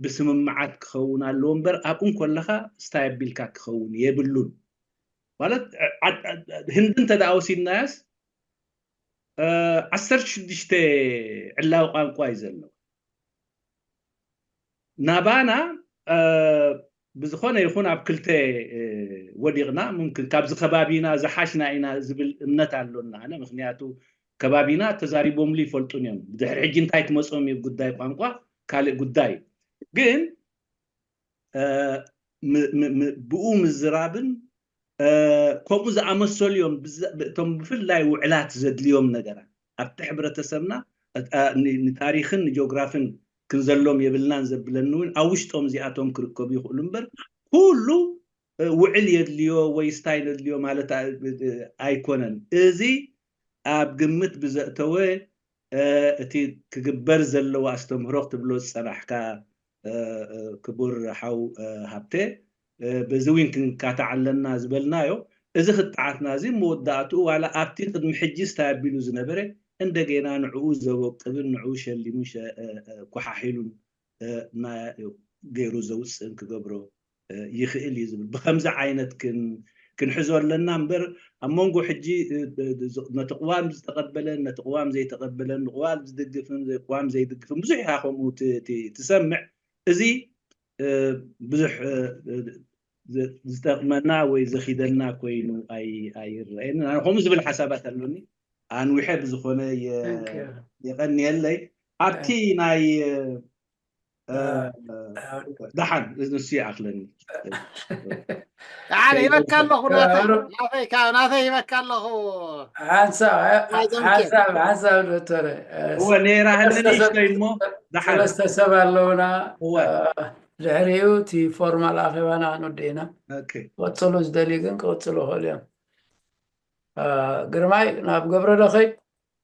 ብስምምዓት ክኸውን ኣለዎ እምበር ኣብኡ እንከለኻ ስታይ ኣቢልካ ክኸውን የብሉን። ማለት ህንዲ እንተ ደኣ ወሲድናያስ ዓሰርተ ሽዱሽተ ዕላዊ ቋንቋ እዩ ዘለዎ። ናባና ብዝኾነ ይኹን ኣብ ክልተ ወዲቕና፣ ሙምክን ካብዚ ከባቢና ዝሓሽና ኢና ዝብል እምነት ኣሎና። ኣነ ምክንያቱ ከባቢና ተዛሪቦምሉ ይፈልጡን እዮም። ብድሕሪ ሕጂ እንታይ ክመፅኦም እዩ ጉዳይ ቋንቋ ካልእ ጉዳይ እዩ። ግን ብኡ ምዝራብን ከምኡ ዝኣመሰሉ እዮም። እቶም ብፍላይ ውዕላት ዘድልዮም ነገራት ኣብቲ ሕብረተሰብና ንታሪክን ንጂኦግራፍን ክንዘሎም የብልናን ዘብለኒ እውን ኣብ ውሽጦም እዚኣቶም ክርከቡ ይኽእሉ እምበር ኩሉ ውዕል የድልዮ ወይ ስታይ ነድልዮ ማለት ኣይኮነን። እዚ ኣብ ግምት ብዘእተወ እቲ ክግበር ዘለዎ ኣስተምህሮ ክትብሎ ዝፀናሕካ ክቡር ሓው ሃብተ በዚ እውን ክንካታዕ ኣለና ዝበልናዮ እዚ ክጣዓትና እዚ መወዳእትኡ ዋላ ኣብቲ ቅድሚ ሕጂ ስታይ ኣቢሉ ዝነበረ እንደገና ንዕኡ ዘወቅብን ንዕኡ ሸሊሙን ኮሓሒሉን ገይሩ ዘውፅእን ክገብሮ ይኽእል እዩ ዝብል ብከምዚ ዓይነት ክንሕዞ ኣለና እምበር ኣብ መንጎ ሕጂ ነቲ ቅዋም ዝተቐበለን ነቲ ቅዋም ዘይተቐበለን ንቅዋም ዝድግፍን ቅዋም ዘይድግፍን ብዙሕ ኢኻ ከምኡ ትሰምዕ። እዚ ብዙሕ ዝጠቕመና ወይ ዘኺደና ኮይኑ ኣይረአየንን። ኣነ ከምኡ ዝብል ሓሳባት ኣሎኒ። ኣንዊሐ ብዝኾነ የቐንየለይ ኣብቲ ናይ ደሓን ንሱ ይኣኽለኒ። ደሓን ሂበካ ኣለኹ ናተይ ናተይ ናተይ ሂበካ ኣለኹ። ሓንሳብ ሓንሳብ ሓንሳብ ዶክተር እወ ነይራ ህልንሽተይ እሞ ደሓን ሰለስተ ሰብ ኣለውና። እወ ድሕሪኡ እቲ ፎርማል ኣኼባና ክንወድእ ኢና። ኦኬ ክቐፅሉ ዝደልዩ ግን ክቐፅሉ ይኽእሉ እዮም። ግርማይ ናብ ገብረ ዶ ኸይድ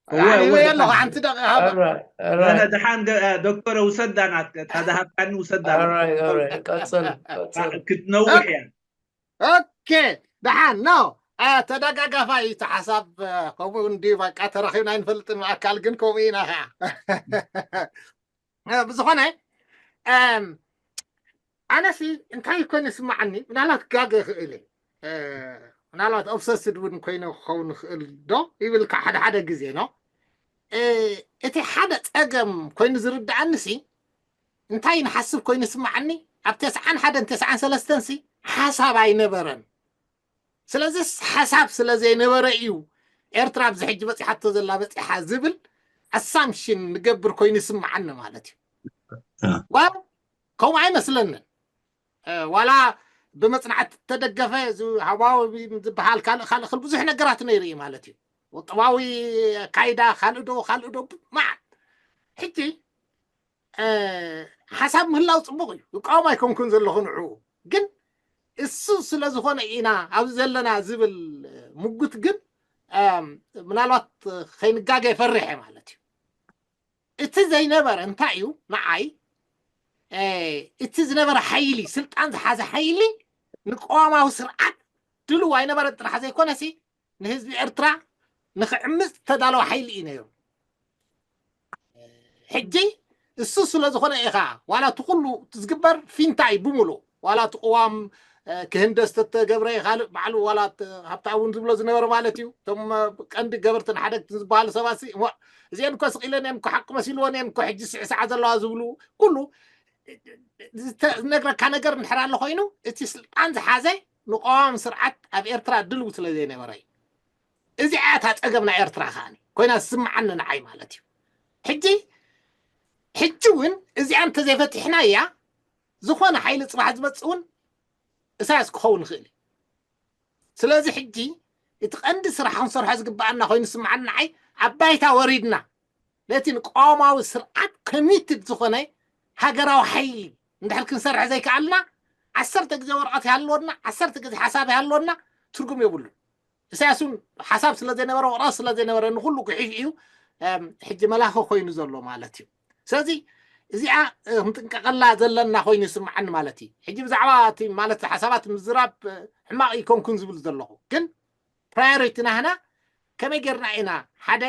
እወ፣ እወ፣ ኣለኹ ሓንቲ ደቂቃ ሃባ። ኣነ ደሓን ገ- ዶክተር ውሰዳ ናት እታ ዝሃብካኒ ውሰዳ ናት። ኦራይ፣ ኦራይ፣ ቀጽል፣ ቀጽል። ክትነውሕ እያ። ኦኬ ደሓን ኖ ተደጋጋፋይ እቲ ሓሳብ ከምኡ እንዲ በቃ ተራኺብና ኣይንፈልጥን ብኣካል ግን ከምኡ ኢና ከዓ ብዝኾነ ኣነሲ እንታይ ይኮን ይስማዓኒ ምናልባት ጋገ ይኽእል ምናልባት ኦብሰስድ እውን ኮይነ ክኸውን ይኽእል ዶ ይብልካ ሓደ ሓደ ግዜ ኖ እቲ ሓደ ፀገም ኮይኑ ዝርድኣኒ ሲ እንታይ ንሓስብ ኮይኑ ይስማዓኒ ኣብ ተስዓን ሓደን ተስዓን ሰለስተን ሲ ሓሳብ ኣይነበረን ስለዚስ ሓሳብ ስለ ዘይነበረ እዩ ኤርትራ ኣብዚ ሕጂ በፂሓቶ ዘላ በፂሓ ዝብል ኣሳምሽን ንገብር ኮይኑ ይስምዓኒ ማለት እዩ። ዋ ከምኡ ኣይመስለንን። ዋላ ብመፅናዕቲ ተደገፈ፣ ሃዋዊ ዝበሃል ካልእ ካልእ ብዙሕ ነገራት ነይሩ እዩ ማለት እዩ። ቁጠባዊ ኣካይዳ ካልእ ዶ ካልእ ዶ ማዓት። ሕጂ ሓሳብ ምህላው ፅቡቅ እዩ፣ ይቃወም ኣይኮንኩን ዘለኹ ንዕኡ። ግን እሱ ስለ ዝኾነ ኢና ኣብዚ ዘለና ዝብል ምጉት ግን ምናልባት ከይንጋገ ፈሪሐ ማለት እዩ። እቲ ዘይነበረ እንታይ እዩ ንዓይ፣ እቲ ዝነበረ ሓይሊ፣ ስልጣን ዝሓዘ ሓይሊ ንቀዋማዊ ስርዓት ድልው ኣይነበረን ጥራሕ ዘይኮነሲ ንህዝቢ ኤርትራ ንክዕምፅ ዝተዳለወ ሓይሊ እዩ ነይሩ። ሕጂ እሱ ስለ ዝኾነ ኢኻ ዋላ እቲ ኩሉ ዝግበር ፊንታ እዩ ብምሉእ። ዋላ እቲ ቅዋም ክህንደስ ተተገብረ ካልእ ባዕሉ ዋላ ሃብታ እውን ዝብሎ ዝነበረ ማለት እዩ። እቶም ቀንዲ ገበርትን ሓደግትን ዝበሃሉ ሰባት እዚአን እኮ ስቂለን እየን እኮ ሓቂ መሲልዎን እየን እኮ ሕጂ ስዕስዓ ዘለዋ ዝብሉ ኩሉ ዝነግረካ ነገር እንድሕር ኣሎ ኮይኑ እቲ ስልጣን ዝሓዘ ንቀዋም ስርዓት ኣብ ኤርትራ ድልው ስለ ዘይነበረ እዩ። እዚኣ እታ ፀገም ናይ ኤርትራ ከዓኒ ኮይና ዝስምዓኒ ንዓይ ማለት እዩ። ሕጂ ሕጂ እውን እዚኣ እንተዘይፈቲሕና እያ ዝኾነ ሓይሊ ፅባሕ ዝመፅእ እውን እሳያስ ክኸውን ይኽእል እዩ። ስለዚ ሕጂ እቲ ቀንዲ ስራሕ ክንሰርሖ ዝግበኣና ኮይኑ ዝስምዓኒ ንዓይ ኣብ ባይታ ወሪድና ነቲ ንቀዋማዊ ስርዓት ኮሚትድ ዝኾነ ሃገራዊ ሓይሊ እንድሕር ክንሰርሕ ዘይከኣልና ዓሰርተ ግዜ ወረቐት ይሃልወና፣ ዓሰርተ ግዜ ሓሳብ ይሃልወና ትርጉም የብሉን። እሳያስ እውን ሓሳብ ስለ ዘይነበረ ወረቐት ስለ ዘይነበረ ንኩሉ ክሒሽ እዩ ሕጂ መላኺ ኮይኑ ዘሎ ማለት እዩ። ስለዚ እዚኣ ክንጥንቀቀላ ዘለና ኮይኑ ይስምዓኒ ማለት እዩ። ሕጂ ብዛዕባ እቲ ማለት ሓሳባት ምዝራብ ሕማቕ ይኮንኩን ዝብል ዘለኹ ግን ፕራዮሪቲ ናህና ከመይ ጌርና ኢና ሓደ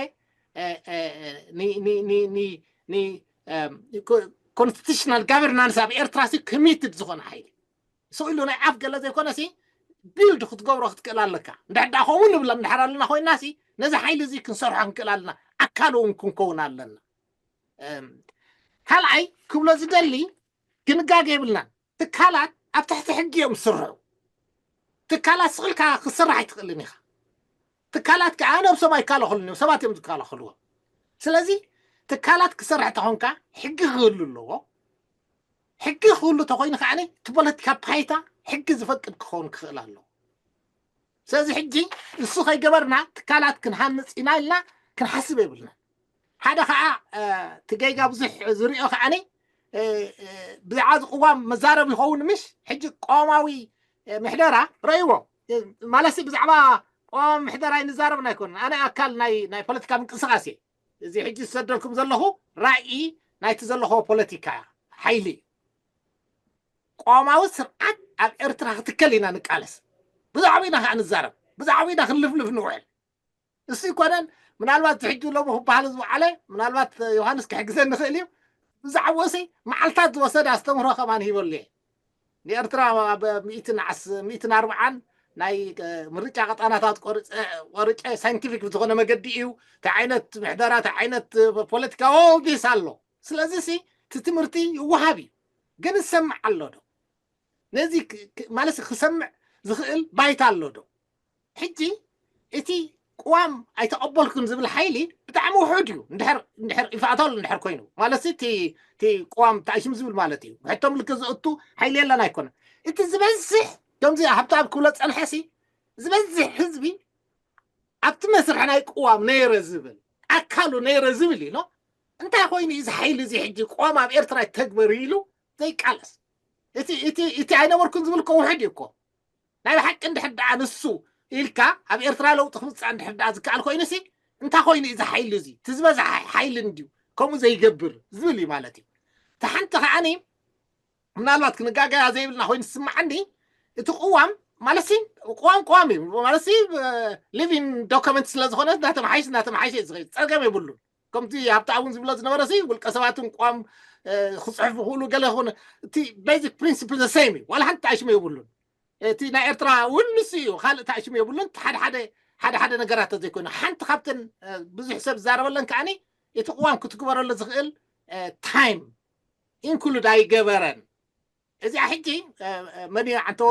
ኮንስቲቱሽናል ጋቨርናንስ ኣብ ኤርትራ ሲ ኮሚትድ ዝኾነ ሓይሊ ስኢሉ ናይ ኣፍ ገለ ዘይኮነ ሲ ቢልድ ክትገብሮ ክትክእል ኣለካ። እንድሕር ደኣ ከምኡ ንብላ እንድሕር ኣለና ኮይና ሲ ነዚ ሓይሊ እዚ ክንሰርሖ ክንክእል ኣለና፣ ኣካል እውን ክንከውን ኣለና። ካልኣይ ክብሎ ዝደሊ ክንጋገ የብልናን። ትካላት ኣብ ትሕቲ ሕጊ እዮም ዝስርሑ። ትካላት ስቕልካ ክትሰርሕ ኣይትኽእልን ኢኻ። ትካላት ከዓ ነብሶም ኣይከላኸሉን እዮም፣ ሰባት እዮም ዝከላኸልዎም። ስለዚ ትካላት ክሰርሕ ተኾንካ ሕጊ ክህሉ ኣለዎ። ሕጊ ክህሉ ተኮይኑ ከዓ እቲ ፖለቲካ ፓይታ ሕጊ ዝፈቅድ ክኸውን ክኽእል ኣለዎ። ስለዚ ሕጂ እሱ ከይገበርና ትካላት ክንሃንፅ ኢና ኢልና ክንሓስብ የብልና። ሓደ ከዓ እቲ ጌጋ ብዙሕ ዝሪኦ ከዓኒ ብዛዕባ እዚ ቅዋም መዛረብ ይኸውን ምሽ ሕጂ ቀዋማዊ ምሕደራ ረእይዎ ማለት ብዛዕባ ቀዋማዊ ምሕደራ ኣይንዛረብን ኣይኮንን። ኣነ ኣካል ናይ ፖለቲካ ምንቅስቃስ እየ። እዚ ሕጂ ዝሰደልኩም ዘለኹ ራእይ ናይቲ ዘለኹዎ ፖለቲካ ሓይሊ እዩ። ቀዋማዊ ስርዓት ኣብ ኤርትራ ክትከል ኢና ንቃለስ። ብዛዕባ ኢና ከዓ ንዛረብ፣ ብዛዕባ ኢና ክንልፍልፍ ንውዕል። እሱ ይኮነን ምናልባት ዝሕጂ ሎሚ ክበሃል ዝወዓለ ምናልባት ዮሃንስ ክሕግዘ ንኽእል እዩ። ብዛዕባኡ ሲ መዓልታት ዝወሰደ ኣስተምህሮ ከማን ሂበሉ እየ። ንኤርትራ ኣብ ሚእትን ኣርብዓን ናይ ምርጫ ቀጣናታት ቆርጨ ሳይንቲፊክ ብዝኾነ መገዲ እዩ። እንታይ ዓይነት ምሕደራ እንታይ ዓይነት ፖለቲካ ኦልዲስ ኣሎ። ስለዚ ሲ እቲ ትምህርቲ ይወሃብ እዩ። ግን ዝሰምዕ ኣሎ ዶ? ነዚ ማለት ክሰምዕ ዝኽእል ባይታ ኣሎ ዶ? ሕጂ እቲ ቅዋም ኣይተቐበልኩን ዝብል ሓይሊ ብጣዕሚ ውሑድ እዩ። እንድሕር እንድሕር ይፈኣተሉ እንድሕር ኮይኑ ማለት እቲ እቲ ቅዋም ተኣሽም ዝብል ማለት እዩ። ብሕቶ ምልክት ዘእቱ ሓይሊ የለን ኣይኮነን። እቲ ዝበዝሕ ከምዚ ሃብታብ ክብሎ ጸንሐሲ ዝበዝሕ ህዝቢ ኣብቲ መስርሕ ናይ ቅዋም ነይረ ዝብል ኣካሉ ነይረ ዝብል ኢሎ እንታይ ኮይኑ እዚ ሓይሊ እዚ ሕጂ ቅዋም ኣብ ኤርትራ ይተግበር ኢሉ ዘይቃለስ እቲ እቲ እቲ ኣይነበርኩን ዝብል እኮ ውሕድ እዩ እኮ ናይ ብሓቂ እንድሕር ደኣ ንሱ ኢልካ ኣብ ኤርትራ ለውጢ ክምፅእ እንድሕር ደኣ ዝከኣል ኮይኑ ሲ እንታይ ኮይኑ እዚ ሓይሊ እዚ እቲ ዝበዝሓ ሓይሊ እንድዩ ከምኡ ዘይገብር ዝብል እዩ ማለት እዩ። እቲ ሓንቲ ከዓኒ ምናልባት ክንጋገያ ዘይብልና ኮይኑ ዝስምዓኒ እቲ ቅዋም ማለት ሲ ቅዋም ቅዋም እዩ ማለት ሲ ሊቪንግ ዶክመንት ስለ ዝኾነ እናተመሓይሽ እናተመሓይሽ እዩ ዝኸይድ ፀገም የብሉን። ከምቲ ሃብታ እውን ዝብሎ ዝነበረ ሲ ውልቀ ሰባትን ቋም ክፅሕፉ ክእሉ ገለ ይኹን እቲ ቤዚክ ፕሪንስፕል ዘሰይም እዩ ዋላ ሓንቲ ኣይሽሙ የብሉን። እቲ ናይ ኤርትራ እውን ንሱ እዩ ካልእ ታሽሙ የብሉን። ሓደ ሓደ ሓደ ሓደ ነገራት ዘይኮይኑ ሓንቲ ካብተን ብዙሕ ሰብ ዝዛረበለን ከዓኒ እቲ ቅዋም ክትግበረሉ ዝኽእል ታይም ኢንክሉድ ኣይገበረን። እዚኣ ሕጂ መን እዩ ዓንቶ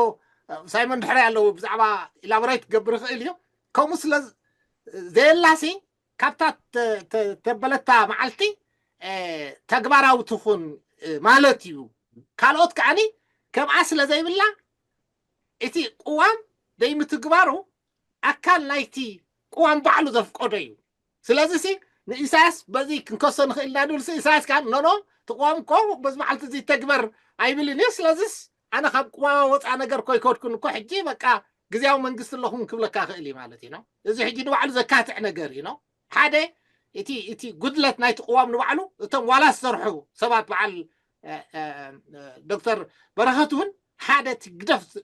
ሳይሞን ድሕራይ ኣለዉ ብዛዕባ ኢላቦሬት ክገብር ይኽእል እዩ። ከምኡ ስለ ዘየላሲ ካብታ ተበለታ መዓልቲ ተግባራዊ ትኹን ማለት እዩ። ካልኦት ከዓኒ ከምኣ ስለ ዘይብላ እቲ ቅዋም ደይምትግባሩ ኣካል ናይቲ ቅዋም ባዕሉ ዘፍቀዶ እዩ። ስለዚ ሲ ንኢሳያስ በዚ ክንከሶ ንኽእል ኢና ድብል ኢሳያስ ከ ኖኖ ትቋም እኮ በዚ መዓልቲ እዚ ተግበር ኣይብልን እዩ። ስለዚስ ኣነ ካብ ቅዋማ ወፃ ነገር እኮ ይከድኩን እኮ ሕጂ በቃ ግዜያዊ መንግስቲ ኣለኹም ክብለካ ክእል እዩ ማለት እዩ። እዚ ሕጂ ንባዕሉ ዘካትዕ ነገር እዩ። ሓደ እቲ እቲ ጉድለት ናይቲ ቅዋም ንባዕሉ እቶም ዋላ ዝሰርሑ ሰባት በዓል ዶክተር በረኸት እውን ሓደ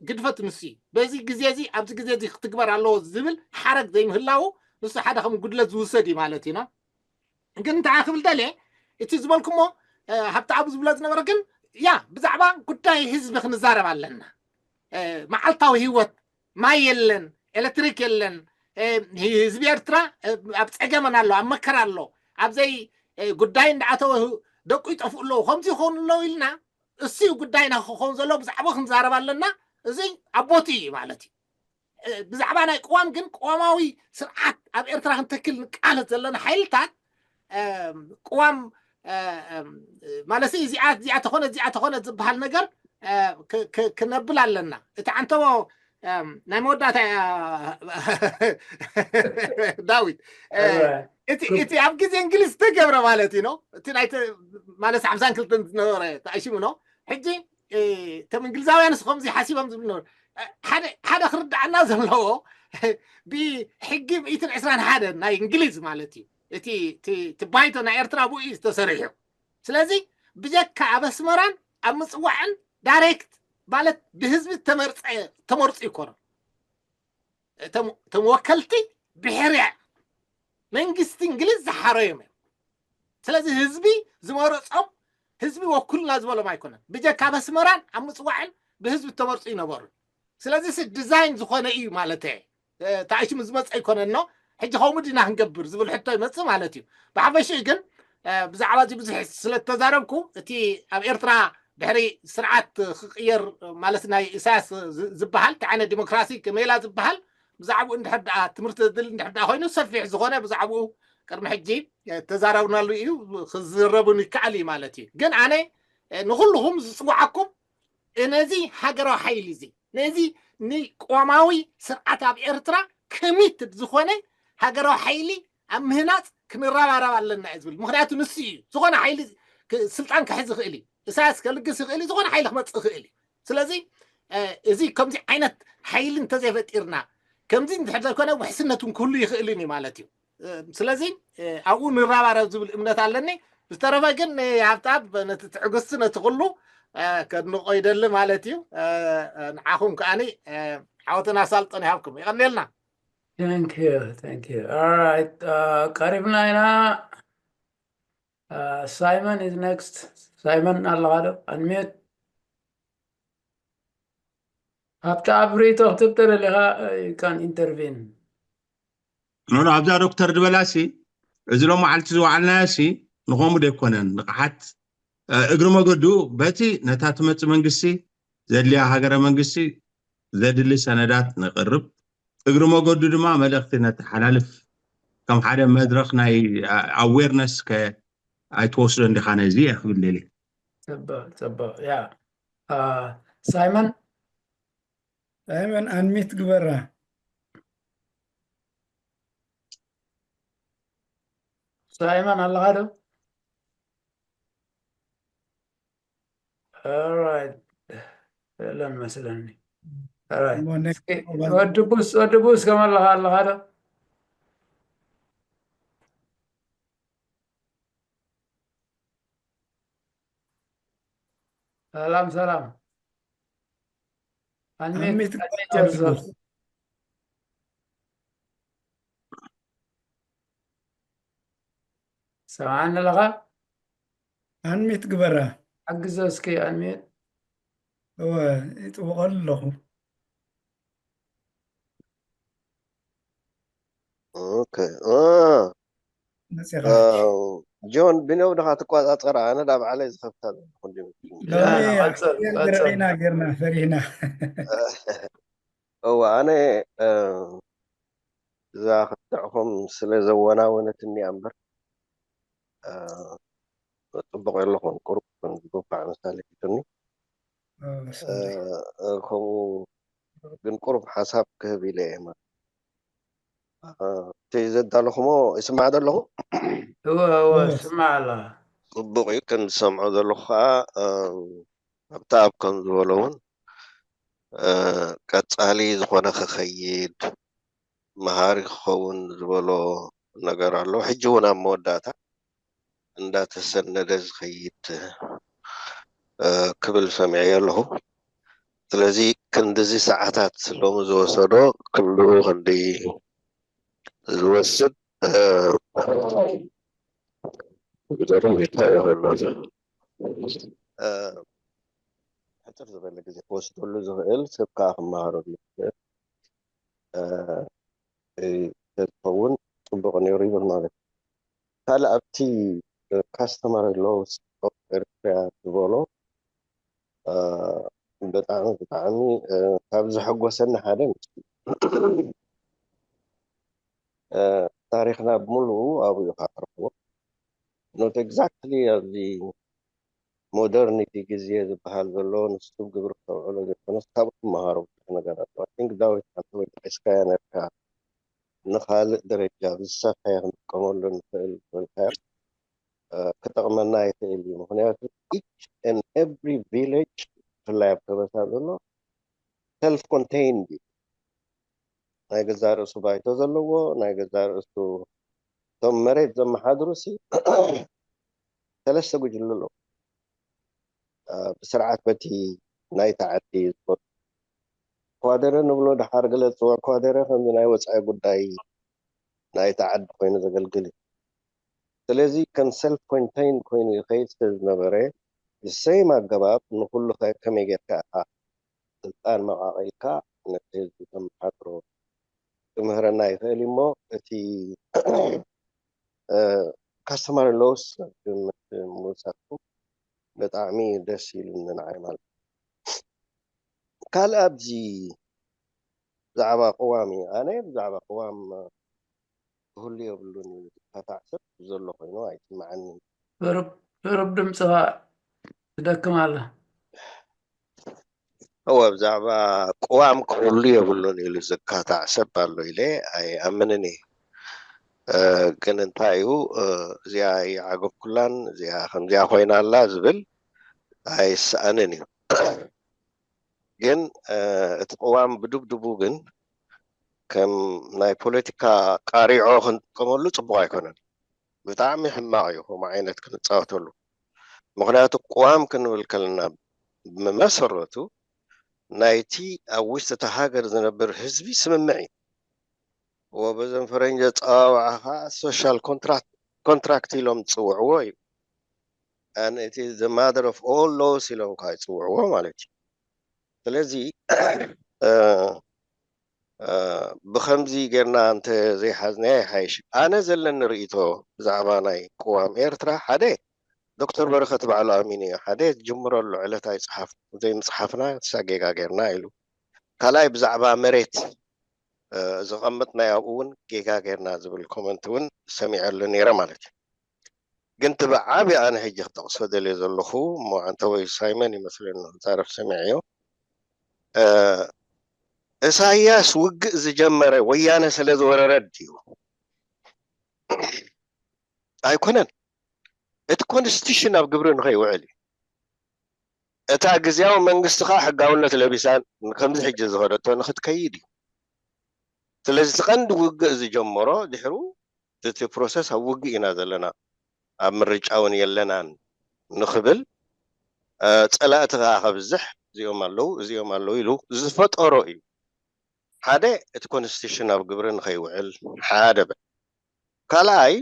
ግድፈት ንሱ እዩ። በዚ ግዜ እዚ ኣብዚ ግዜ እዚ ክትግበር ኣለዎ ዝብል ሓረግ ዘይምህላው ንሱ ሓደ ከም ጉድለት ዝውሰድ እዩ ማለት እዩ። ግን እንታይ ክብል ደልየ እቲ ዝበልኩሞ ሃብተኣብ ዝብሎ ዝነበረ ግን ያ ብዛዕባ ጉዳይ ህዝቢ ክንዛረብ ኣለና። መዓልታዊ ህይወት ማይ የለን፣ ኤሌክትሪክ የለን። ህዝቢ ኤርትራ ኣብ ፀገመን ኣሎ፣ ኣብ መከራ ኣሎ። ኣብዘይ ጉዳይ እንዳኣተወ ደቁ ይጠፍኡ ኣለዉ። ከምዚ ይኸውን ኣለዉ ኢልና እሱ ጉዳይና ክኸውን ዘሎ ብዛዕባ ክንዛረብ ኣለና። እዚ ኣቦቲ እዩ ማለት እዩ። ብዛዕባ ናይ ቅዋም ግን ቅዋማዊ ስርዓት ኣብ ኤርትራ ክንተክል ንቃለት ዘለና ሓይልታት ቅዋም ማለት እዚኣ እዚኣ ተኾነ እዚኣ ተኾነ ዝበሃል ነገር ክነብል ኣለና። እቲ ዓንተቦ ናይ መወዳእታ ዳዊት እቲ ኣብ ግዜ እንግሊዝ ዝተገብረ ማለት እዩ ነው። እቲ ናይ ማለት ሓምሳን ክልተን ዝነበረ ተኣሽሙ ነው። ሕጂ እቶም እንግሊዛውያን ስ ከምዚ ሓሲቦም ዝብል ነበሩ። ሓደ ክርዳዓና ዘለዎ ብሕጊ ሚእትን ዕስራን ሓደ ናይ እንግሊዝ ማለት እዩ። እቲ ባይቶ ናይ ኤርትራ ብኡ ዝተሰሪሑ። ስለዚ ብጀካ ኣብ ኣስመራን ኣብ ምፅዋዕን ዳይሬክት ማለት ብህዝቢ ተመርፀ ተመርፁ ይኮኑ። እቶም ወከልቲ ብሕርያ መንግስቲ እንግሊዝ ዝሓረዮም እዮም። ስለዚ ህዝቢ ዝመረፆም ህዝቢ ወኩልና ዝበሎም ኣይኮነን። ብጀካ ኣብ ኣስመራን ኣብ ምፅዋዕን ብህዝቢ ተመርፁ ይነበሩ። ስለዚ ዲዛይን ዝኾነ እዩ ማለት ተኣሽሙ ዝመፀ ኣይኮነን። ሕጂ ከምኡ ዲና ክንገብር ዝብል ሕቶ ይመፅእ ማለት እዩ። ብሓፈሽኡ ግን ብዛዕባ እዚ ብዙሕ ስለተዛረብኩ እቲ ኣብ ኤርትራ ድሕሪ ስርዓት ክቅየር ማለት ናይ ኢሳያስ ዝበሃል ተዓነ ዲሞክራሲ ከመይላ ዝበሃል ብዛዕባኡ እንድሕር ደኣ ትምህርቲ ዝድል እንድሕር ደኣ ኮይኑ ሰፊሕ ዝኾነ ብዛዕባኡ ቅድሚ ሕጂ ተዛረብናሉ እዩ። ክዝረቡን ይከኣል እዩ ማለት እዩ። ግን ኣነ ንኩልኹም ዝፅዋዓኩም ነዚ ሃገራዊ ሓይሊ እዚ ነዚ ንቅዋማዊ ስርዓት ኣብ ኤርትራ ኮሚትድ ዝኾነ ሃገራዊ ሓይሊ ኣብ ምህናፅ ክንረባረብ ኣለና እዩ ዝብል። ምክንያቱ ንሱ እዩ ዝኾነ ሓይሊ ስልጣን ክሕዝ ይኽእል እዩ። ኢሳያስ ከልግስ ይኽእል እዩ። ዝኾነ ሓይሊ ክመፅእ ይኽእል እዩ። ስለዚ እዚ ከምዚ ዓይነት ሓይሊ እንተዘይፈጢርና ከምዚ እንድሕር ዘይኮነ ውሕስነት እውን ክህሉ ይኽእልን እዩ ማለት እዩ። ስለዚ ኣብኡ ንራባረብ ዝብል እምነት ኣለኒ። ዝተረፈ ግን ንሃብተኣብ ነቲ ትዕግስቲ ነቲ ኩሉ ከድንቆ ይደሊ ማለት እዩ። ንዓኹም ከኣኒ ዓወትን ኣሳልጦን ይሃብኩም። ይቐንየልና። Thank you, thank you. All right, ቀሪብና ኢና። Simon is next. Simon ኣለኻ ዶ? Unmute. ኣብቲ ኣብ ርእይቶ ክትብ ተደሊኻ you can intervene. ኖ ኣብዛ ዶክተር ዝበላሲ እዚ ሎም መዓልቲ ዝወዓልናዮሲ ንኸምኡ ደይኮነን ንቕሓት እግሪ መገዱ በቲ ነታ ትመፅእ መንግስቲ ዘድልያ ሃገረ መንግስቲ ዘድሊ ሰነዳት ነቕርብ እግሪ መገዱ ድማ መልእኽቲ ነተሓላልፍ ከም ሓደ መድረኽ ናይ ኣዌርነስ ከ ኣይትወስዶ እንዲኻ ነዚ እየ ክብል ደልየ። ፅቡቅ ፅቡቅ ያ ሳይመን ሳይመን ኣንሚት ግበራ። ሳይመን ኣለኻ ዶ? ኦራይት የለን መስለኒ። ኦራይት እሞ next እስኪ ወዲ ቡስ ወዲ ቡስ ከመ ኣለኻ ኣለኻ ዶ? ሰላም ሰላም። ኣንሚት ኣንሚት ኣንሚት ግበራ ወዲ ዮርሰልፍ። ቡስ። ሰምዓኒ ኣለኻ? ኣንሚት ግበራ። ሓግዞ እስኪ ኣንሚት። እወ ይጥውቐሉ ኣለኹ። ኦኬ አ፣ መፂኻ አ፣ ጆን ቢነው ድኻ ትቋፃፀር ኣነ ዳ ባዕለይ ዝኸፍታ ዘለኹ እንዲሁ። ሎሚ ያ፣ ቀፅል፣ ኣክስያን ቀፅል። ድርዒና ጌርና ፈሪህና። እወ ኣነ አ፣ እዛ ክትዕኹም ስለ ዘወናወነትኒ እያ እምበር፣ እ፣ ጽቡቕ የለኹን። ቁሩብ ግን ዝጎፋዕ መሳሊ ሒዙኒ። እ፣ እ፣ ከምኡ ግን ቁሩብ ሓሳብ ክህብ ኢለ እየ ማለት። እ፣ እቲ ዘዳለኹሞ ይስማዕ ዶ ኣለኹ? እወ እወ፣ ስማዕ ኣለኻ። ጽቡቕ እዩ። ከም ዝሰምዖ ዘለኹ ከዓ፣ እ፣ ኣብታ ኣብ ከም ዝበሎ እውን፣ እ፣ ቀጻሊ ዝኾነ ክኸይድ መሃሪ ክኸውን ዝበሎ ነገር ኣሎ። ሕጂ እውን ኣብ መወዳእታ እንዳተሰነደ ዝኸይድ፣ እ፣ ክብል ሰሚዐዮ ኣለኹ። ስለዚ ክንድዚ ሰዓታት ሎሚ ዝወሰዶ ክንድኡ ክንዲ ዝወስድ፣ እ፣ ብደረጃ ይታየው ኣሎ። እ፣ ሕጽር ዝበለ ግዜ ክወስደሉ ዝኽእል፣ ሰብ ከዓ ክመሃረሉ ዝኽእል፣ እ፣ እ፣ ተዝኸውን ጽቡቕ ነይሩ ይብል ማለት እዩ። ካልእ ኣብቲ፣ እ፣ customary laws of ኤርትራ ዝበሎ፣ እ፣ ብጣዕሚ፣ ብጣዕሚ፣ እ፣ ካብ ዘሐጎሰኒ ሓደ ንሱ እዩ። እ፣ ታሪኽና ብምሉኡ ኣብኡ ኢኻ ትረኽቦ። Not exactly ኣብዚ ሞደርኒቲ ግዜ ዝበሃል ዘሎ ንሱ ግብሪ ክተውዕሎ ዘይኮነስ ካብኡ ትመሃሮ ብዙሕ ነገር ኣሎ። I think ዳዊት ሓንቲ ወይ ጠቂስካያ ነርካ፣ ንኻልእ ደረጃ ብዝሰፍሐ ክንጥቀመሉ ንኽእል ዝበልካዮ፣ እ፣ ክጠቕመና ይኽእል እዩ። ምኽንያቱ each and every village ብፍላይ ኣብ ከበሳ ዘሎ self contained እዩ። ናይ ገዛእ ርእሱ ባይቶ ዘለዎ፣ ናይ ገዛእ ርእሱ፣ እቶም መሬት ዘመሓድሩ ሲ ሰለስተ ጉጅለ ኣለዉ። እ፣ ብስርዓት በቲ ናይቲ ዓዲ ዝፈ-፣ ኳደረ ንብሎ፣ ድሓር ገለ ዝፅውዕ ኳደረ ከምዚ ናይ ወፃኢ ጉዳይ ናይቲ ዓዲ ኮይኑ ዘገልግል እዩ። ስለዚ ከም self contained ኮይኑ ይኸይድ ስለ ዝነበረ፣ ብሰይም ኣገባብ ንኹሉ ከ-፣ ከመይ ጌርካ ኢኻ ስልጣን መቓቒልካ ነቲ ህዝቢ ተመሓድሮ ክምህረና ይኽእል እዩ። እሞ እቲ፣ እ፣ customary laws ግምት ምውሳድኩም ብጣዕሚ ደስ ኢሉኒ ንዓይ ማለት እዩ። ካልእ ኣብዚ ብዛዕባ ቅዋም እዩ። ኣነ ብዛዕባ ቅዋም ክህሉ የብሉን እዩ ዝካታዕ ሰብ ዘሎ ኮይኑ ኣይስምዓንን። ቅሩብ ቅሩብ ድምፅኻ ትደክም ኣላ። እወ፣ ብዛዕባ ቅዋም ክህሉ የብሉን ኢሉ ዝካታዕ ሰብ ኣሎ ኢለ ኣይኣምንን እየ። እ፣ ግን እንታይ እዩ፣ እ፣ እዚኣ ይዓገብኩላን እዚኣ ከምዚኣ ኮይና ኣላ ዝብል ኣይሰኣንን እዩ። ግን፣ እ፣ እቲ ቅዋም ብድብድቡ ግን ከም ናይ ፖለቲካ ቃሪዖ ክንጥቀመሉ ጽቡቕ ኣይኮነን። ብጣዕሚ ሕማቕ እዩ ከምኡ ዓይነት ክንጻወተሉ። ምኽንያቱ ቅዋም ክንብል ከለና ብመሰረቱ ናይቲ ኣብ ውሽጢ እታ ሃገር ዝነብር ህዝቢ ስምምዕ እዩ። ወ-፣ በዞም ፈረንጂ ኣጸዋውዓ ኸዓ social contract፣ contract ኢሎም ዝጽውዕዎ እዩ። And it is the mother of all laws ኢሎም ከዓ ይጽውዕዎ ማለት እዩ። ስለዚ፣ እ፣ እ፣ ብኸምዚ ጌርና እንተ ዘይሓዝናዮ ይሓይሽ። ኣነ ዘለኒ ርእይቶ ብዛዕባ ናይ ቅዋም ኤርትራ፣ ሓደ ዶክተር በረኸት ባዕሉ ኣሚኑ እዩ። ሓደ ዝጅምረሉ ዕለት ኣይጽሓፍ፣ ዘይምጽሓፍና እሳ ጌጋ ጌርና ኢሉ። ካልኣይ ብዛዕባ መሬት፣ እ፣ ዘቐመጥናዮ ኣብኡ እውን ጌጋ ጌርና ዝብል ኮመንት እውን ሰሚዐሉ ነይረ ማለት እዩ። ግን እቲ ብዓቢ ኣነ ሕጂ ክጠቕሶ ደልየ ዘለኹ እሞ ኣንተ ወይ ሳይመን ይመስለኒ ክዛረብ ሰሚዐዮ። እ፣ እሳያስ ውግእ ዝጀመረ ወያነ ስለ ዝወረረ ድዩ? ኣይኮነን። እቲ ኮንስቲቱሽን ኣብ ግብሪ ንኸይውዕል እዩ። እታ ግዝያዊ መንግስቲ ኸዓ ሕጋውነት ለቢሳ ከምዚ ሕጂ ዝኸደቶ ንኽትከይድ እዩ። ስለዚ እቲ ቀንዲ ውግእ ዝጀመሮ ድሕሩ እቲ ፕሮሰስ ኣብ ውግእ ኢና ዘለና፣ ኣብ ምርጫ እውን የለናን ንኽብል፣ እ፣ ጸላእቲ ኸዓ ከብዝሕ እዚኦም ኣለዉ፣ እዚኦም ኣለዉ ኢሉ ዝፈጠሮ እዩ። ሓደ እቲ ኮንስቲቱሽን ኣብ ግብሪ ንኸይውዕል ሓደ በል። ካልኣይ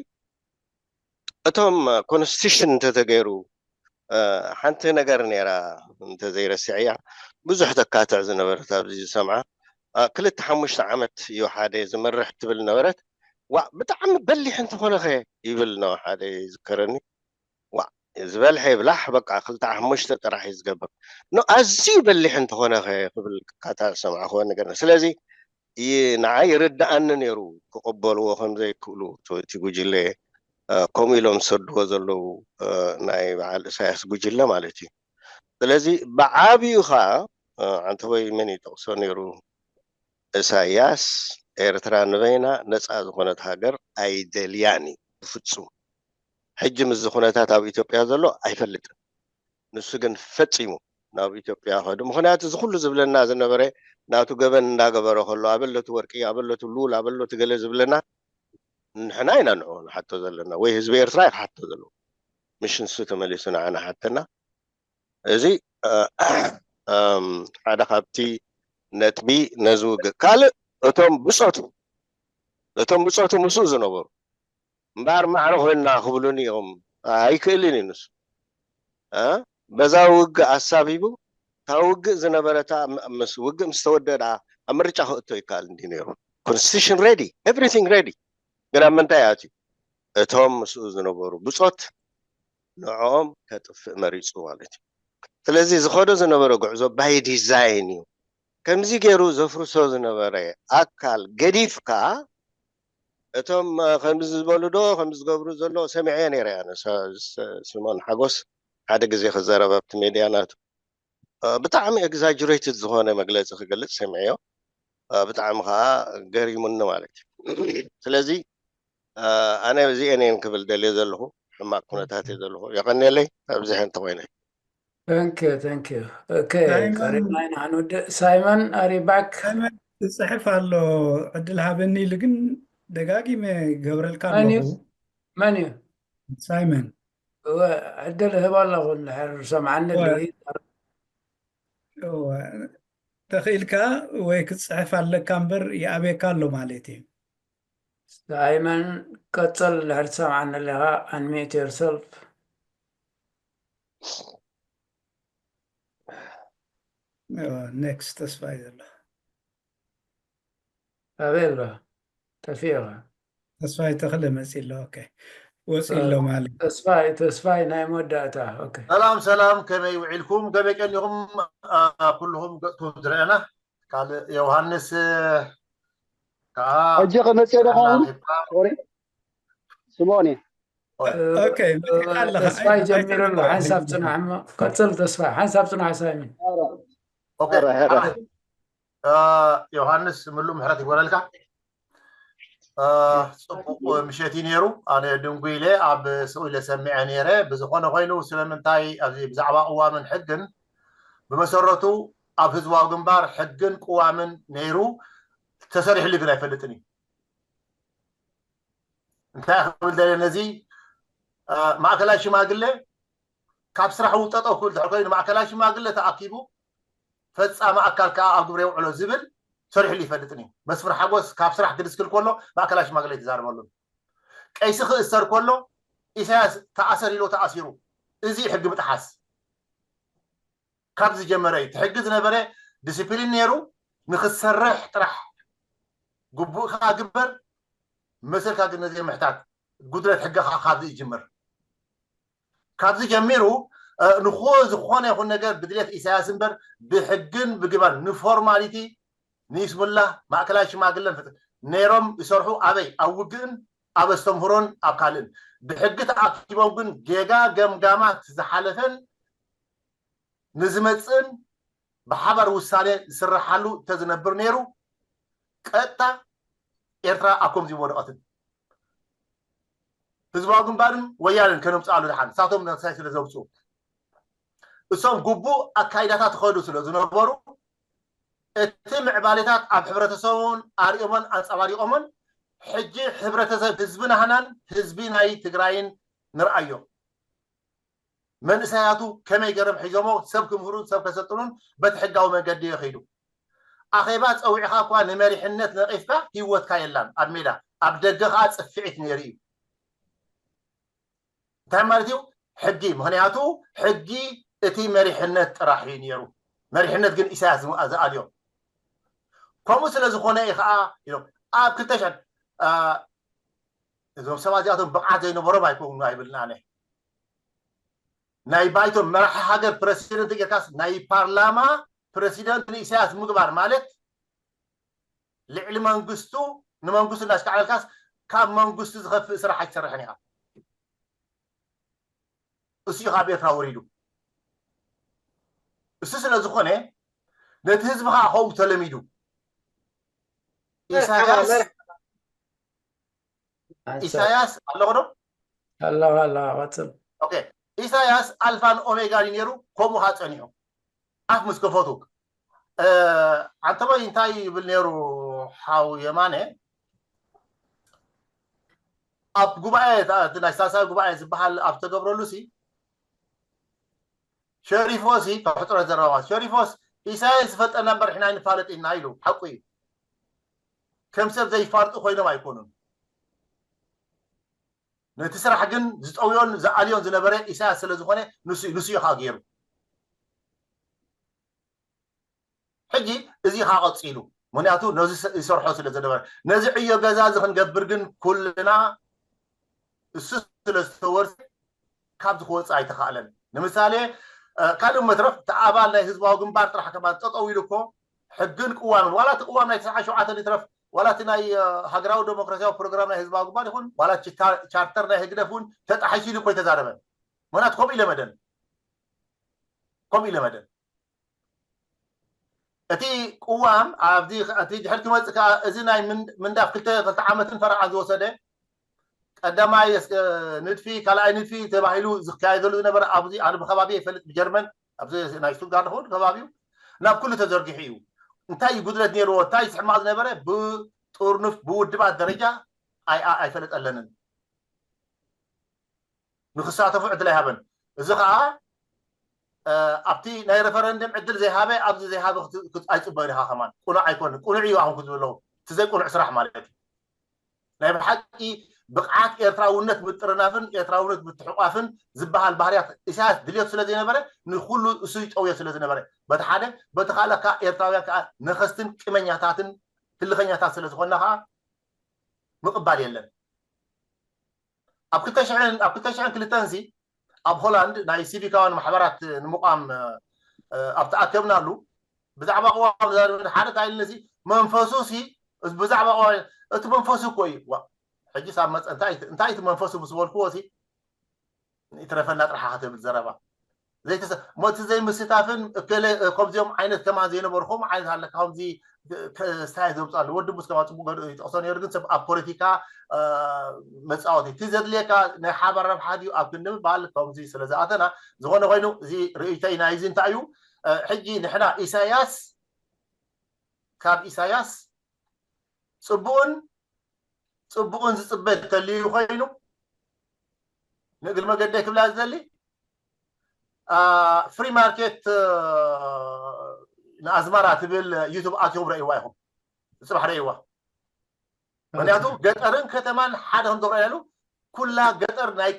እቶም ኮንስቲቱሽን እንተተገይሩ፣ እ፣ ሓንቲ ነገር ነይራ እንተዘይረሲዐያ ብዙሕ ተካትዕ ዝነበረት ኣብዚ ዝሰምዓ፣ እ፣ ክልተ ሓሙሽተ ዓመት እዩ ሓደ ዝመርሕ ትብል ነበረት። ዋ ብጣዕሚ በሊሕ እንተኾነ ኸ ይብል ነው ሓደ ይዝከረኒ። ዋ ዝበልሐ ይብላሕ በቃ ክልተ ሓሙሽተ ጥራሕ እዩ ዝገብር። ኖ ኣዝዩ በሊሕ እንተኾነ ኸ ክብል ካታ ዝሰምዓኽዎ ነገር። ስለዚ ንዓይ ይርድኣኒ ነይሩ ክቕበልዎ ከም ዘይክእሉ እቲ ጉጅለ ከምኡ ኢሎም ዝሰድዎ ዘለዉ ናይ በዓል እሳያስ ጉጅለ ማለት እዩ። ስለዚ ብዓብዩ ከዓ ዓንተቦይ መን ይጠቕሶ ነይሩ፣ እሳያስ ኤርትራ ንበይና ነፃ ዝኾነት ሃገር ኣይደልያን እዩ ብፍፁም። ሕጂ ምስዚ ኩነታት ኣብ ኢትዮጵያ ዘሎ ኣይፈልጥን። ንሱ ግን ፈፂሙ ናብ ኢትዮጵያ ከዱ። ምክንያቱ እዚ ኩሉ ዝብለና ዝነበረ ናቱ ገበን እንዳገበረ ከሎ ኣበለቱ ወርቂ ኣበለቱ ሉል ኣበለቱ ገለ ዝብለና ንሕና ኢና ንዑ ንሓቶ ዘለና ወይ ህዝቢ ኤርትራ ክሓቶ ዘለዎ ምሽ ንሱ ተመሊሱ ንዓና ሓተና። እዚ ሓደ ካብቲ ነጥቢ ነዚ ውግእ ካልእ እቶም ብፆቱ እቶም ብፆቱ ምስኡ ዝነበሩ እምበኣር ማዕረ ኮይንና ክብሉኒ እዮም። ኣይክእልን እዩ ንሱ በዛ ውግእ ኣሳቢቡ እታ ውግእ ዝነበረታ ምስ ውግእ ምስ ተወደዳ ኣብ ምርጫ ክእቶ ይከኣል እንዲ ነይሩ። ኮንስቲቱሽን ሬዲ፣ ኤቭሪቲንግ ሬዲ። ግን ኣብ ምንታይ ኣትዩ? እቶም ምስኡ ዝነበሩ ብፆት ንዕኦም ከጥፍእ መሪፁ ማለት እዩ። ስለዚ ዝኸዶ ዝነበረ ጉዕዞ ባይ ዲዛይን እዩ። ከምዚ ገይሩ ዘፍርሶ ዝነበረ ኣካል ገዲፍካ እቶም ከምዚ ዝበሉ ዶ ከምዚ ዝገብሩ ዘሎ ሰሚዐ ነይረ ኣነ። ሲሞን ሓጎስ ሓደ ግዜ ክዘረብ ኣብቲ ሜድያ ናቱ ብጣዕሚ ኤግዛጅሬትድ ዝኾነ መግለፂ ክገልፅ ሰሚዐዮ። ብጣዕሚ ከዓ ገሪሙኒ ማለት እዩ። ስለዚ ኣነ እዚአን እየን ክብል ደልየ ዘለኹ። ሕማቅ ኩነታት እየ ዘለኹ። የቀንየለይ። ኣብዚሐ እንተኮይነ Thank you, thank you. Okay, ቀሪብና ኢና ክንውድእ። ሳይመን ኣሪባክ ሳይመን ዝፅሕፍ ኣሎ ዕድል ሃበኒ ኢሉ ግን ደጋጊመ ገብረልካ ኣለኹ። መን እዩ? ሳይመን እወ፣ ዕድል እህብ ኣለኹ እንድሕር ዝሰምዓኒ እወ። ልሂ። እወ፣ ተኽኢልካ ወይ ክትፅሕፍ ኣለካ እምበር ይኣብየካ ኣሎ ማለት እዩ። ሳይመን ቀፅል፣ እንድሕር ትሰምዓኒ ኣለኻ unmute yourself። ኔክስት ተስፋ እዩ ዘሎ። ኣበይ ኣሎ? ጠፊኡ። ተስፋይ ተኽለ መፂ ኣሎ። ኦኬ፣ ወፂ ኣሎ ማለት። ተስፋይ ተስፋይ ናይ መወዳእታ። ኦኬ። ሰላም ሰላም፣ ከመይ ውዒልኩም? ከመይ ቀኒኹም? ኩልኹም ገጥኩም ዝረአና ካልእ ዮሃንስ ከዓ ሕጂ ከመፅእ ዶ ኸውን? ሶሪ ስሞኒ ኦኬ፣ መፂኻ ኣለኻ። ተስፋይ ጀሚሩ ኣሎ። ሓንሳብ ፅናሕ እሞ ቀፅል። ተስፋይ ሓንሳብ ፅናሕ። ሳይመን ኦኬ፣ ዮሃንስ ምሉእ ምሕረት ይግበረልካ። ፅቡቅ ምሸት እዩ ነይሩ። ኣነ ድንጉ ኢለ ኣብ ስኡ ኢለ ሰሚዐ ነይረ። ብዝኾነ ኮይኑ ስለምንታይ ኣብዚ ብዛዕባ ቅዋምን ሕግን ብመሰረቱ ኣብ ህዝባዊ ግንባር ሕግን ቅዋምን ነይሩ ተሰሪሕሉ ግን ኣይፈልጥን እዩ። እንታይ ክብል ደለ ነዚ ማእከላይ ሽማግለ ካብ ስራሕ ውጠጠው ክብል ድሕር ኮይኑ ማእከላይ ሽማግለ ተኣኪቡ ፈፃሚ ኣካል ከዓ ኣብ ግብረ የውዕሎ ዝብል ሰሪሕሉ ይፈልጥን እዩ። መስፍን ሓጎስ ካብ ስራሕ ክድስክል ከሎ ማእከላይ ሽማግለ ይተዛረበሉን። ቀይሲ ክእሰር ከሎ ኢሳያስ ተኣሰር ኢሎ ተኣሲሩ። እዚ ሕጊ ምጥሓስ ካብ ዝጀመረ እዩ። እቲ ሕጊ ዝነበረ ዲስፕሊን ነይሩ ንክትሰርሕ ጥራሕ ግቡእካ ግበር መሰልካ ግን ነዘይ ምሕታት ጉድለት ሕግኻ ካብዚ ይጅምር። ካብዚ ጀሚሩ ንኮ ዝኾነ ይኹን ነገር ብድሌት ኢሳያስ እምበር ብሕግን ብግባን ንፎርማሊቲ ንይስሙላ ማእከላይ ሽማግለን ፍት ነይሮም ይሰርሑ ኣበይ ኣብ ውግእን ኣብ ኣስተምህሮን ኣብ ካልእን ብሕጊ ተኣኪቦም ግን ጌጋ ገምጋማት ዝሓለፈን ንዝመፅእን ብሓባር ውሳኔ ዝስረሓሉ እንተዝነብር ነይሩ ቀጥታ ኤርትራ ኣብ ከምዚ ወደቐትን ህዝባዊ ግንባርን ወያንን ከነምፅኣሉ ድሓን እሳቶም ነሳይ ስለ ዘውፅኡ እሶም ግቡእ ኣካይዳታት ትኸዱ ስለ ዝነበሩ እቲ ምዕባሌታት ኣብ ሕብረተሰቦምን ኣርኦምን ኣንፀባሪቆምን ሕጂ ሕብረተሰብ ህዝቢ ናህናን ህዝቢ ናይ ትግራይን ንርኣዮ። መንእሰያቱ ከመይ ገይሮም ሒዞሞ ሰብ ክምህሩን ሰብ ከሰልጥኑን በቲ ሕጋዊ መገዲ ይኸይዱ። ኣኼባ ፀዊዕኻ እኳ ንመሪሕነት ነቒፍካ ህይወትካ የላን ኣብ ሜዳ ኣብ ደገ ከዓ ፅፍዒት ነይሩ እዩ። እንታይ ማለት እዩ? ሕጊ ምክንያቱ ሕጊ እቲ መሪሕነት ጥራሕ እዩ ነይሩ። መሪሕነት ግን ኢሳያስ ዝኣልዮ ከምኡ ስለ ዝኾነ እዩ ከዓ ኢሎም ኣብ ክልተ ሽሕን እዞም ሰባት እዚኣቶም ብቕዓት ዘይነበሮም ኣይኮኑ ኣይብልን ኣነ። ናይ ባይቶ መራሒ ሃገር ፕረሲደንት ጌርካስ ናይ ፓርላማ ፕረሲደንት ንኢሳያስ ምግባር ማለት ልዕሊ መንግስቱ ንመንግስቱ እናሽካዕለልካስ ካብ መንግስቱ ዝኸፍእ ስራሕ ኣይትሰርሕን ኢኻ። እሱ እዩ ካብ ኤርትራ ወሪዱ። እሱ ስለ ዝኾነ ነቲ ህዝቢ ከዓ ከምኡ ተለሚዱ። ኢሳያስ ኢሳያስ ኣለኹ ዶ? ኣለኻ ኣለኻ ቀፅል። ኦኬ፣ ኢሳያስ ኣልፋን ኦሜጋን እዩ ነይሩ። ከምኡ ከዓ ፀኒሑ ኣፍ ምስ ከፈቱ። ኣንተባይ እንታይ ይብል ነይሩ ሓው የማነ? ኣብ ጉባኤ እቲ ናይ ሳልሳይ ጉባኤ ዝበሃል ኣብ ተገብረሉ ሲ ሸሪፎ ሲ ካብ ሕፅረት ዘረባ ሸሪፎስ ኢሳያስ ዝፈልጠና እምበር ሕና ይንፋለጥ ኢና ኢሉ። ሓቁ እዩ። ከም ሰብ ዘይፋልጡ ኮይኖም ኣይኮኑን። ነቲ ስራሕ ግን ዝጠውዮን ዝኣልዮን ዝነበረ ኢሳያስ ስለ ዝኾነ ንሱ ንሱ እዩ ከዓ ገይሩ። ሕጂ እዚ ከዓ ቀፂሉ። ምክንያቱ ነዚ ይሰርሖ ስለ ዝነበረ ነዚ ዕዮ ገዛ እዚ ክንገብር ግን ኩልና እሱ ስለ ዝተወርሰ ካብዚ ክወፅእ ኣይተኻእለን። ንምሳሌ ካልእ መትረፍ እቲ ኣባል ናይ ህዝባዊ ግንባር ጥራሕ ከማን ጠጠው ኢሉ እኮ ሕግን ቅዋምን ዋላ እቲ ቅዋም ናይ ትስዓ ሸውዓተ ይትረፍ ዋላ እቲ ናይ ሃገራዊ ዴሞክራሲያዊ ፕሮግራም ናይ ህዝባዊ ግንባር ይኹን ዋላ ቻርተር ናይ ህግደፍ እውን ተጣሒሱ ኢሉ እኮ ኣይተዛረበን። ምክንያቱ ከምኡ ኢለመደን ከምኡ ኢለመደን እቲ ቅዋም ኣብዚ እቲ ድሕር ክመፅእ ከዓ እዚ ናይ ምንዳፍ ክልተ ክልተ ዓመትን ፈረቓን ዝወሰደ ቀዳማይ ንድፊ ካልኣይ ንድፊ ተባሂሉ ዝካየደሉ ዝነበረ ኣብዚ ኣነ ብከባቢ ይፈልጥ ብጀርመን ኣብዚ ናይ ስቱትጋርት ኹን ከባቢው ናብ ኩሉ ተዘርጊሑ እዩ። እንታይ ጉድለት ነይርዎ እንታይ ዝሕማቕ ዝነበረ ብጥርኑፍ ብውድባት ደረጃ ኣይፈለጠለንን። ንክሳተፉ ዕድል ኣይሃበን። እዚ ከዓ ኣብቲ ናይ ሬፈረንደም ዕድል ዘይሃበ ኣብዚ ዘይሃበ ኣይፅበን ኢኻ ከማን ቁኑዕ ኣይኮን ቁኑዕ እዩ ኣኹም ክትብለው እቲ ዘይቁኑዕ ስራሕ ማለት እዩ። ናይ ብሓቂ ብቕዓት ኤርትራውነት ምጥርናፍን ኤርትራውነት ምትሕቋፍን ዝበሃል ባህርያት ኢሳያስ ድልዮት ስለ ዘይነበረ ንኩሉ እሱ ይጠውዮ ስለ ዝነበረ በቲ ሓደ በቲ ካልእ ከዓ ኤርትራውያን ከዓ ነኸስትን ቅመኛታትን ህልኸኛታት ስለ ዝኾንና ከዓ ምቕባል የለን። ኣብ ክልተ ሽሕን ኣብ ክልተ ሽሕን ክልተን ሲ ኣብ ሆላንድ ናይ ሲቪካውያን ማሕበራት ንምቋም ኣብ ተኣከብናሉ ብዛዕባ ቅዋም ዛሪብና ሓደ እንታይ ኢልኒ ሲ መንፈሱ ሲ ብዛዕባ ቅዋም እቲ መንፈሱ እኮ እዩ ዋ ሕጂ ሳብ መፀ እንታይ እቲ መንፈሱ ምስ በልክዎ ሲ ይትረፈና ጥራሕ ክትብል ዘረባ ዘይተሰ ሞቲ ዘይምስታፍን እከለ ከምዚኦም ዓይነት ከማን ዘይነበርኩም ዓይነት ኣለካ ከምዚ ስታይ ዘምፃሉ ወዲ ቡስ ከማ ፅቡቅ ገ ይጠቅሶ ነሩ ግን ሰብ ኣብ ፖለቲካ መፃወቲ እቲ ዘድልየካ ናይ ሓባር ረብሓ ድዩ ኣብ ክንዲ ምባል ከምዚ ስለ ዝኣተና ዝኾነ ኮይኑ እዚ ርእይተይ ናይዚ እንታይ እዩ ሕጂ ንሕና ኢሳያስ ካብ ኢሳያስ ፅቡቅን ፅቡቅን ዝፅበ ተልዩ ኮይኑ ንእግሪ መገደይ ክብላ ዝደሊ ፍሪ ማርኬት ንኣዝማራ ትብል ዩቱብ ኣትዮም ረእይዋ ኢኹም ፅባሕ ረእይዋ ምክንያቱ ገጠርን ከተማን ሓደ ከም ዝረኣሉ ኩላ ገጠር ናይ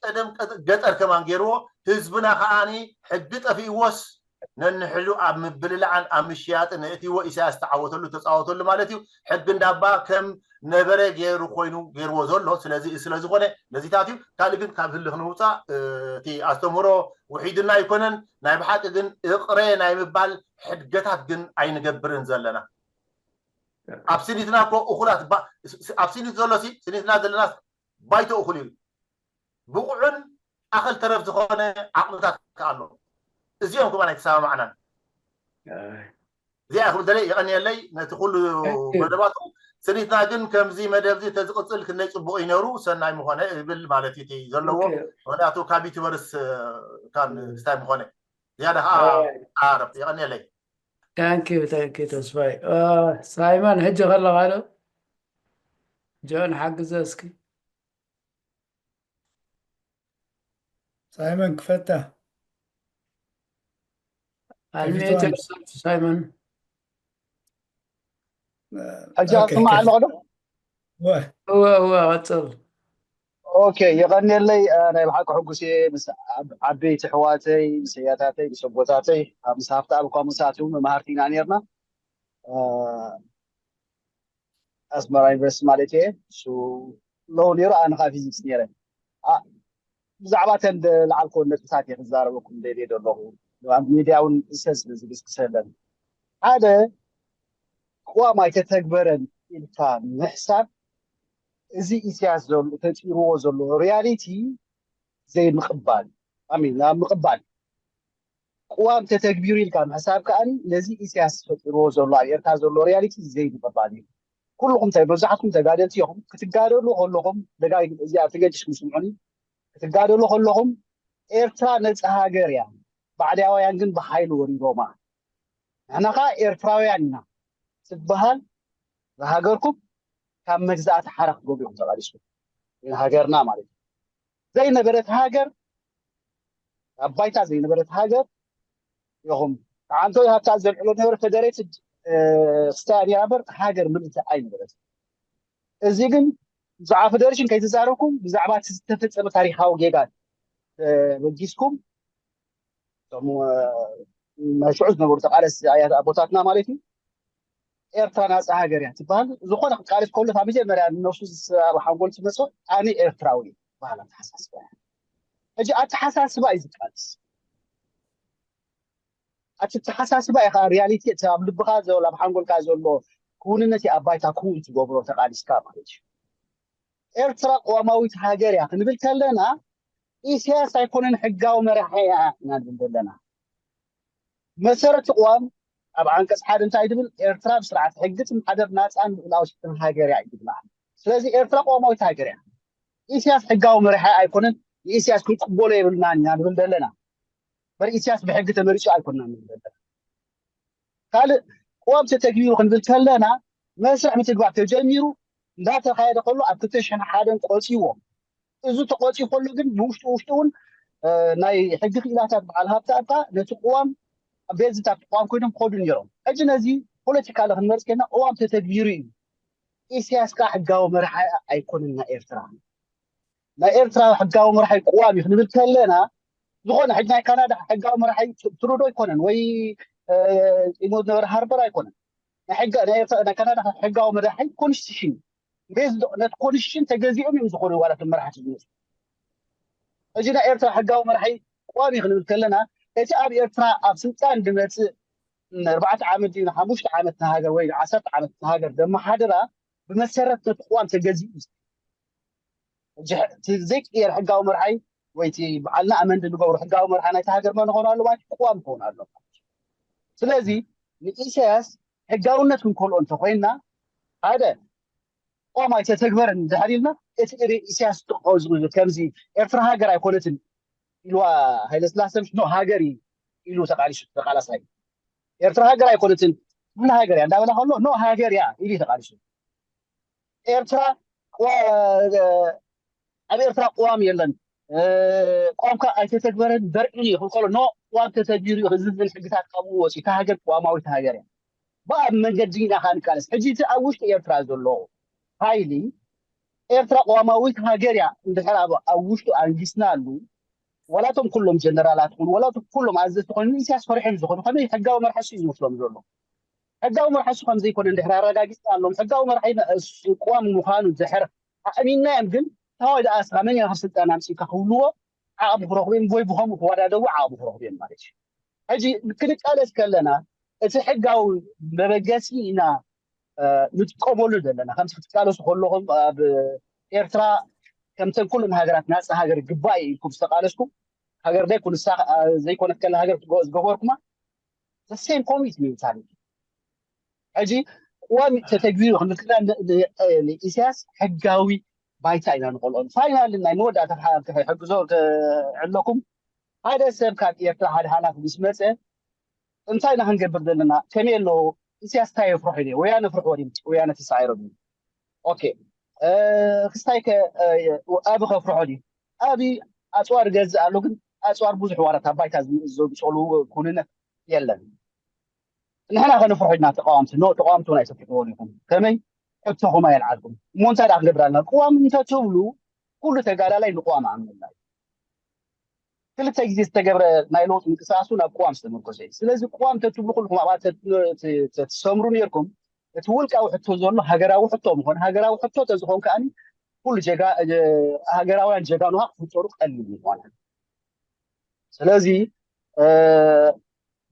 ቀደም ገጠር ከማን ገይርዎ ህዝብና ከዓኒ ሕጊ ጠፊእዎስ ነንሕዱ ኣብ ምብልላዕን ኣብ ምሽያጥን ነእትዎ ኢሳያስ ተዓወተሉ ተፃወተሉ ማለት እዩ ሕጊ እንዳባ ከም ነበረ ገይሩ ኮይኑ ገይርዎ ዘሎ ስለዚ ስለዝኾነ ነዚታት እዩ ካልእ ግን ካብ ህልኽ ንውፃእ እቲ ኣስተምህሮ ውሒድና ኣይኮነን ናይ ብሓቂ ግን እቕረ ናይ ምባል ሕድገታት ግን ኣይንገብርን ዘለና ኣብ ስኒትና እኮ እኹላት ኣብ ስኒት ዘሎ ስኒትና ዘለና ባይቶ እኹል እዩ ብቑዕን ኣኸል ተረፍ ዝኾነ ዓቕምታት ኣሎ እዚኦም ክባ ኣይተሰማማዕናን እዚኣ ክብል ደለ የቐንየለይ ነቲ ኩሉ መደባቱ ስኒትና ግን ከምዚ መደብ እዚ ተዝቕፅል ክንደይ ፅቡቅ ይነሩ ሰናይ ምኾነ ይብል ማለት እዩ ዘለዎ ምክንያቱ ካብ ዩቱበርስ ካብ ስታይ ምኾነ ዝያዳ ከዓ ዓረብ የቐንየለይ Thank you, thank you, ተስፋይ ሳይመን ሕጂ ከለካ ዶ ጆን ሓግዘ እስኪ ሳይመን ክፈታ Unmute yourself, ሳይመን ሕጂ ኣስማዕ ኣለኹ ዶ እወ እወ ቀፅል ኦኬ የቐንየለይ ናይ ብሓቂ ሕጉስ እየ ምስ ዓበይቲ ኣሕዋተይ ምስ ኣያታተይ ምስ ኣቦታተይ ምስ ሃፍቲ ኣብ እኳ ምሳት እውን መማህርቲ ኢና ነርና ኣስመራ ዩኒቨርሲቲ ማለት እየ እሱ ሎው ነይሩ ኣነ ከዓ ፊዚክስ ነይረ ብዛዕባ ተን ዝለዓልክዎ ነጥብታት እየ ክዛረበኩም ደልየ ዘለኹ ኣብ ሚድያ እውን እሰ ስለ ዝግስግሰለን ሓደ ቅዋም ኣይተተግበረን ኢልካ ምሕሳብ፣ እዚ ኢሳያስ ዘሎ ተፂርዎ ዘሎ ሪያሊቲ ዘይምቕባል፣ ኣሚን፣ ኣብ ምቕባል፣ ቅዋም ተተግቢሩ ኢልካ ምሕሳብ ከኣ ነዚ ኢሳያስ ፈጢርዎ ዘሎ ኣብ ኤርትራ ዘሎ ሪያሊቲ ዘይምቕባል እዩ። ኩልኹም ተ- መብዛሕትኩም ተጋደልቲ ኢኹም። ክትጋደሉ ከለኹም ደጋጊም እዚኣ ተገዲስኩም ስምዑኒ። ክትጋደሉ ከለኹም ኤርትራ ነፃ ሃገር እያ፣ ባዕዳውያን ግን ብሓይሊ ወሪሮማ። ንሕና ኸዓ ኤርትራውያን ኢና ትበሃል። ንሃገርኩም ካብ መግዛእቲ ሓራ ክትገብሩ ኢኹም ተቓሊስኩም። ንሃገርና ማለት እዩ። ዘይነበረት ሃገር፣ ኣብ ባይታ ዘይነበረት ሃገር ኢኹም። ዓንቶ ሃብታ ዘልዕሎ ነበረ፣ ፈደሬትድ ክስታይ ነይራ እምበር ሃገር ምልእቲ ኣይነበረት። እዚ ግን ብዛዕባ ፈደሬሽን ከይተዛረብኩም ብዛዕባ እቲ ዝተፈጸመ ታሪኻዊ ጌጋ ተበጊስኩም፣ እቶም ናይ ሽዑ ዝነበሩ ተቃለስ ኣያት ኣቦታትና ማለት እዩ። ኤርትራ ናፃ ሃገር እያ ትበሃል። ዝኾነ ክቃለስ ከሎ ካብ መጀመርያ ንነብሱ ዝስ- ኣብ ሓንጎል ትመፅኦ ኣነ ኤርትራዊ እዩ በሃል ኣተሓሳስባ እያ። ሕጂ ኣተሓሳስባ እዩ ዝቃለስ። ኣቲ ኣተሓሳስባ እዩ ከዓ ሪያሊቲ እቲ ኣብ ልብኻ ዘሎ ኣብ ሓንጎልካ ዘሎ ክውንነት እዩ ኣብ ባይታ ክውን ትገብሮ ተቃሊስካ ማለት እዩ። ኤርትራ ቅዋማዊት ሃገር እያ ክንብል ከለና ኢሳያስ ኣይኮነን ሕጋዊ መራሒ እያ ኢና ንብል ዘለና። መሰረት ቅዋም ኣብ ዓንቀፅ ሓደ እንታይ ድብል? ኤርትራ ብስርዓት ሕጊ ትመሓደር ናፃን ልዑላዊትን ሃገር እያ ይብላ። ስለዚ ኤርትራ ቅዋማዊት ሃገር እያ። ኢሳያስ ሕጋዊ መራሒ ኣይኮነን። ንኢሳያስ ክንቅበሎ የብልናን ኢና ንብል ዘለና። በር ኢሳያስ ብሕጊ ተመሪፁ ኣይኮንና ንብል ዘለና። ካልእ ቅዋም ተተግቢሩ ክንብል ከለና መስርሕ ምትግባር ተጀሚሩ እንዳተኻየደ ከሎ ኣብ ክልተ ሽሕን ሓደን ቆፂዎ። እዚ ተቆፂ ከሎ ግን ብውሽጡ ውሽጡ እውን ናይ ሕጊ ክኢላታት በዓል ሃብቲ ኣብካ ነቲ ቅዋም ቤዝታት ቅዋም ኮይኖም ክኸዱ ነይሮም። ሕጂ ነዚ ፖለቲካሊ ክንመርፅ ከና ቅዋም ተተግቢሩ እዩ። ኢሳያስ ከዓ ሕጋዊ መርሓ ኣይኮነን ናይ ኤርትራ። ናይ ኤርትራ ሕጋዊ መርሓይ ቅዋም እዩ ክንብል ከለና ዝኾነ ሕጂ ናይ ካናዳ ሕጋዊ መርሓይ ትሩዶ ኣይኮነን ወይ ኢሞ ዝነበረ ሃርበር ኣይኮነን። ናይ ሕጋ- ናይ ኤርትራ- ናይ ካናዳ ሕጋዊ መርሓይ ኮንስቲቱሽን ቤዝ ነቲ ኮንስቲቱሽን ተገዚኦም እዮም ዝኾኑ ዋላት መራሕቲ ዝመፁ። እዚ ናይ ኤርትራ ሕጋዊ መራሒ ቅዋም እዩ ክንብል ከለና እቲ ኣብ ኤርትራ ኣብ ስልጣን ዝመፅእ ንኣርባዕተ ዓመት ድዩ ንሓሙሽተ ዓመት ንሃገር ወይ ንዓሰርተ ዓመት ንሃገር ዘመሓድራ ብመሰረት ነቲ ቅዋም ተገዚኡ እዩ። ዘይቅየር ሕጋዊ መርሓይ ወይ እቲ በዓልና ኣመንድ ንገብሮ ሕጋዊ መርሓ ናይቲ ሃገር መን ክኾን ኣሎ ማለት ቅዋም ክኾን ኣሎ። ስለዚ ንኢሳያስ ሕጋውነት ክንከልኦ እንተኮይንና ሓደ ቆም ኣይተተግበረን እንድሕር ኢልና እቲ ኢሳያስ ጥቆ ከምዚ ኤርትራ ሃገር ኣይኮነትን ኢልዋ ሃይለስላሰ ኖ ሃገር እዩ ኢሉ ተቃሊሱ ተቃላሳይ ኤርትራ ሃገር ኣይኮነትን ምን ሃገር እያ እንዳበላ ከሎ ኖ ሃገር እያ ኢሉ ተቃሊሱ ኤርትራ ኣብ ኤርትራ ቅዋም የለን። ቅዋምካ ኣይተተግበረን ደርዒ እዩ ክብከሎ ኖ ቅዋም ተተግቢሩ እዩ ዝብል ሕግታት ካብኡ ወፂኡ እታ ሃገር ቅዋማዊት ሃገር እያ። ብኣብ መንገዲ ኢና ካ ንቃለስ ሕጂ እቲ ኣብ ውሽጢ ኤርትራ ዘሎ ሓይሊ ኤርትራ ቅዋማዊት ሃገር እያ እንድሕር ኣብ ውሽጡ ኣንጊስና ኣሉ ወላቶም ኩሎም ጀነራላት ኹን ወላቶም ኩሎም ኣዘዝቲ ኾይኑ ኢሳያስ ፈሪሖም ዝኾኑ ከመይ ሕጋዊ መርሓሱ እዩ ዝመስሎም ዘሎ ሕጋዊ መርሓሱ ከም ዘይኮነ እንድሕር ኣረጋጊፅና ኣሎም ሕጋዊ መርሓይ ቅዋም ምዃኑ ድሕር ኣእሚንናዮም ግን ታዋይ ደኣ ስኻ መን ኢኻ ስልጣን ኣምፂእካ ክብልዎ ዓቕሚ ክረኽቡ እዮም ወይ ብኸምኡ ክወዳደቡ ዓቕሚ ክረኽቡ እዮም ማለት እዩ። ሕጂ ክንቃለስ ከለና እቲ ሕጋዊ መበገሲ ኢና ንጥቀመሉ ዘለና ከምዚ ክትቃለሱ ከለኹም ኣብ ኤርትራ ከምተን ኩለን ሃገራት ናፃ ሃገር ግባእ ኢልኩም ዝተቃለስኩም ሃገር ደይ ኩንሳ ዘይኮነት ከላ ሃገር ዝገበርኩማ the same commitment ታሪክ ሕጂ ቅዋም ተተግቢሩ ክንብል ከለና ንኢሳያስ ሕጋዊ ባይታ ኢና ንቆልዖ። ፋይናል ናይ መወዳእታ ክሕግዞ ክዕለኩም ሓደ ሰብ ካብ ኤርትራ ሓደ ሓላፊ ምስ መፀ እንታይ ኢና ክንገብር ዘለና ከመይ ኣሎ ኢሳያስ እንታይ የፍርሖ ኢለ ወያነ ፍርሕዎ ድዩ ወያነ ተሳዒሮም እዩ ኦኬ ክስታይ ከ ኣቢ ከፍርሖ ድዩ ኣቢ ኣፅዋር ገዝእ ኣሎ ግን ኣፅዋር ብዙሕ ዋላት ኣብ ባይታ ዘምፅሉ ኩንነት የለን ንሕና ከነፍርሖ ኢና ተቃወምቲ ኖ ተቃወምቲ እውን ኣይተፍርሕዎ ኢኹም ከመይ ሕቶኹም ኣየልዓልኩም እሞ እንታይ ደኣ ክንገብር ኣለና ቅዋም እንተትብሉ ኩሉ ተጋዳላይ ንቅዋም ኣምንና እዩ ክልተ ግዜ ዝተገብረ ናይ ለውጢ ምንቅስቃስ እውን ኣብ ቅዋም ዝተመርኮሰ እዩ። ስለዚ ቅዋም ተትብሉ ኩልኩም ኣብኣ ተትሰምሩ ነርኩም። እቲ ውልቃዊ ሕቶ ዘሎ ሃገራዊ ሕቶ ምኾነ ሃገራዊ ሕቶ ተዝኾን ከኣ ኩሉ ጀጋ ሃገራውያን ጀጋኑኻ ክፍጠሩ ቀሊል ምኾነ። ስለዚ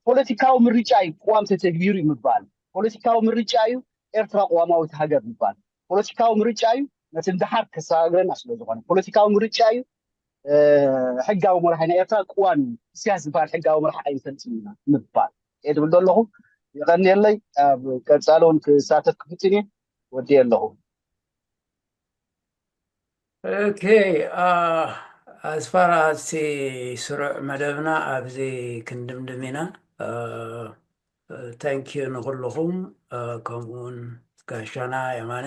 ፖለቲካዊ ምርጫ እዩ ቅዋም ተተግቢሩ እዩ ምባል ፖለቲካዊ ምርጫ እዩ ኤርትራ ቅዋማዊት ሃገር ምባል። ፖለቲካዊ ምርጫ እዩ ነቲ ድሓር ከሰጋግረና ስለ ዝኾነ። ፖለቲካዊ ምርጫ እዩ ሕጋዊ መራሒ ናይ ኤርትራ ቅዋም እዩ። ኢሳያስ ዝበሃል ሕጋዊ መራሒ ኣይንፈልጥን ኢና ምባል እየ ዝብል ዘለኹ። የቐንየለይ። ኣብ ቀጻሊ እውን ክሳተፍ ክፍትን እየ። ወዲ ኣለኹ። ኦኬ። ኣስፋራ እቲ ስሩዕ መደብና ኣብዚ ክንድምድም ኢና። ታንኪዩ ንኩልኹም፣ ከምኡውን ጋሻና የማነ።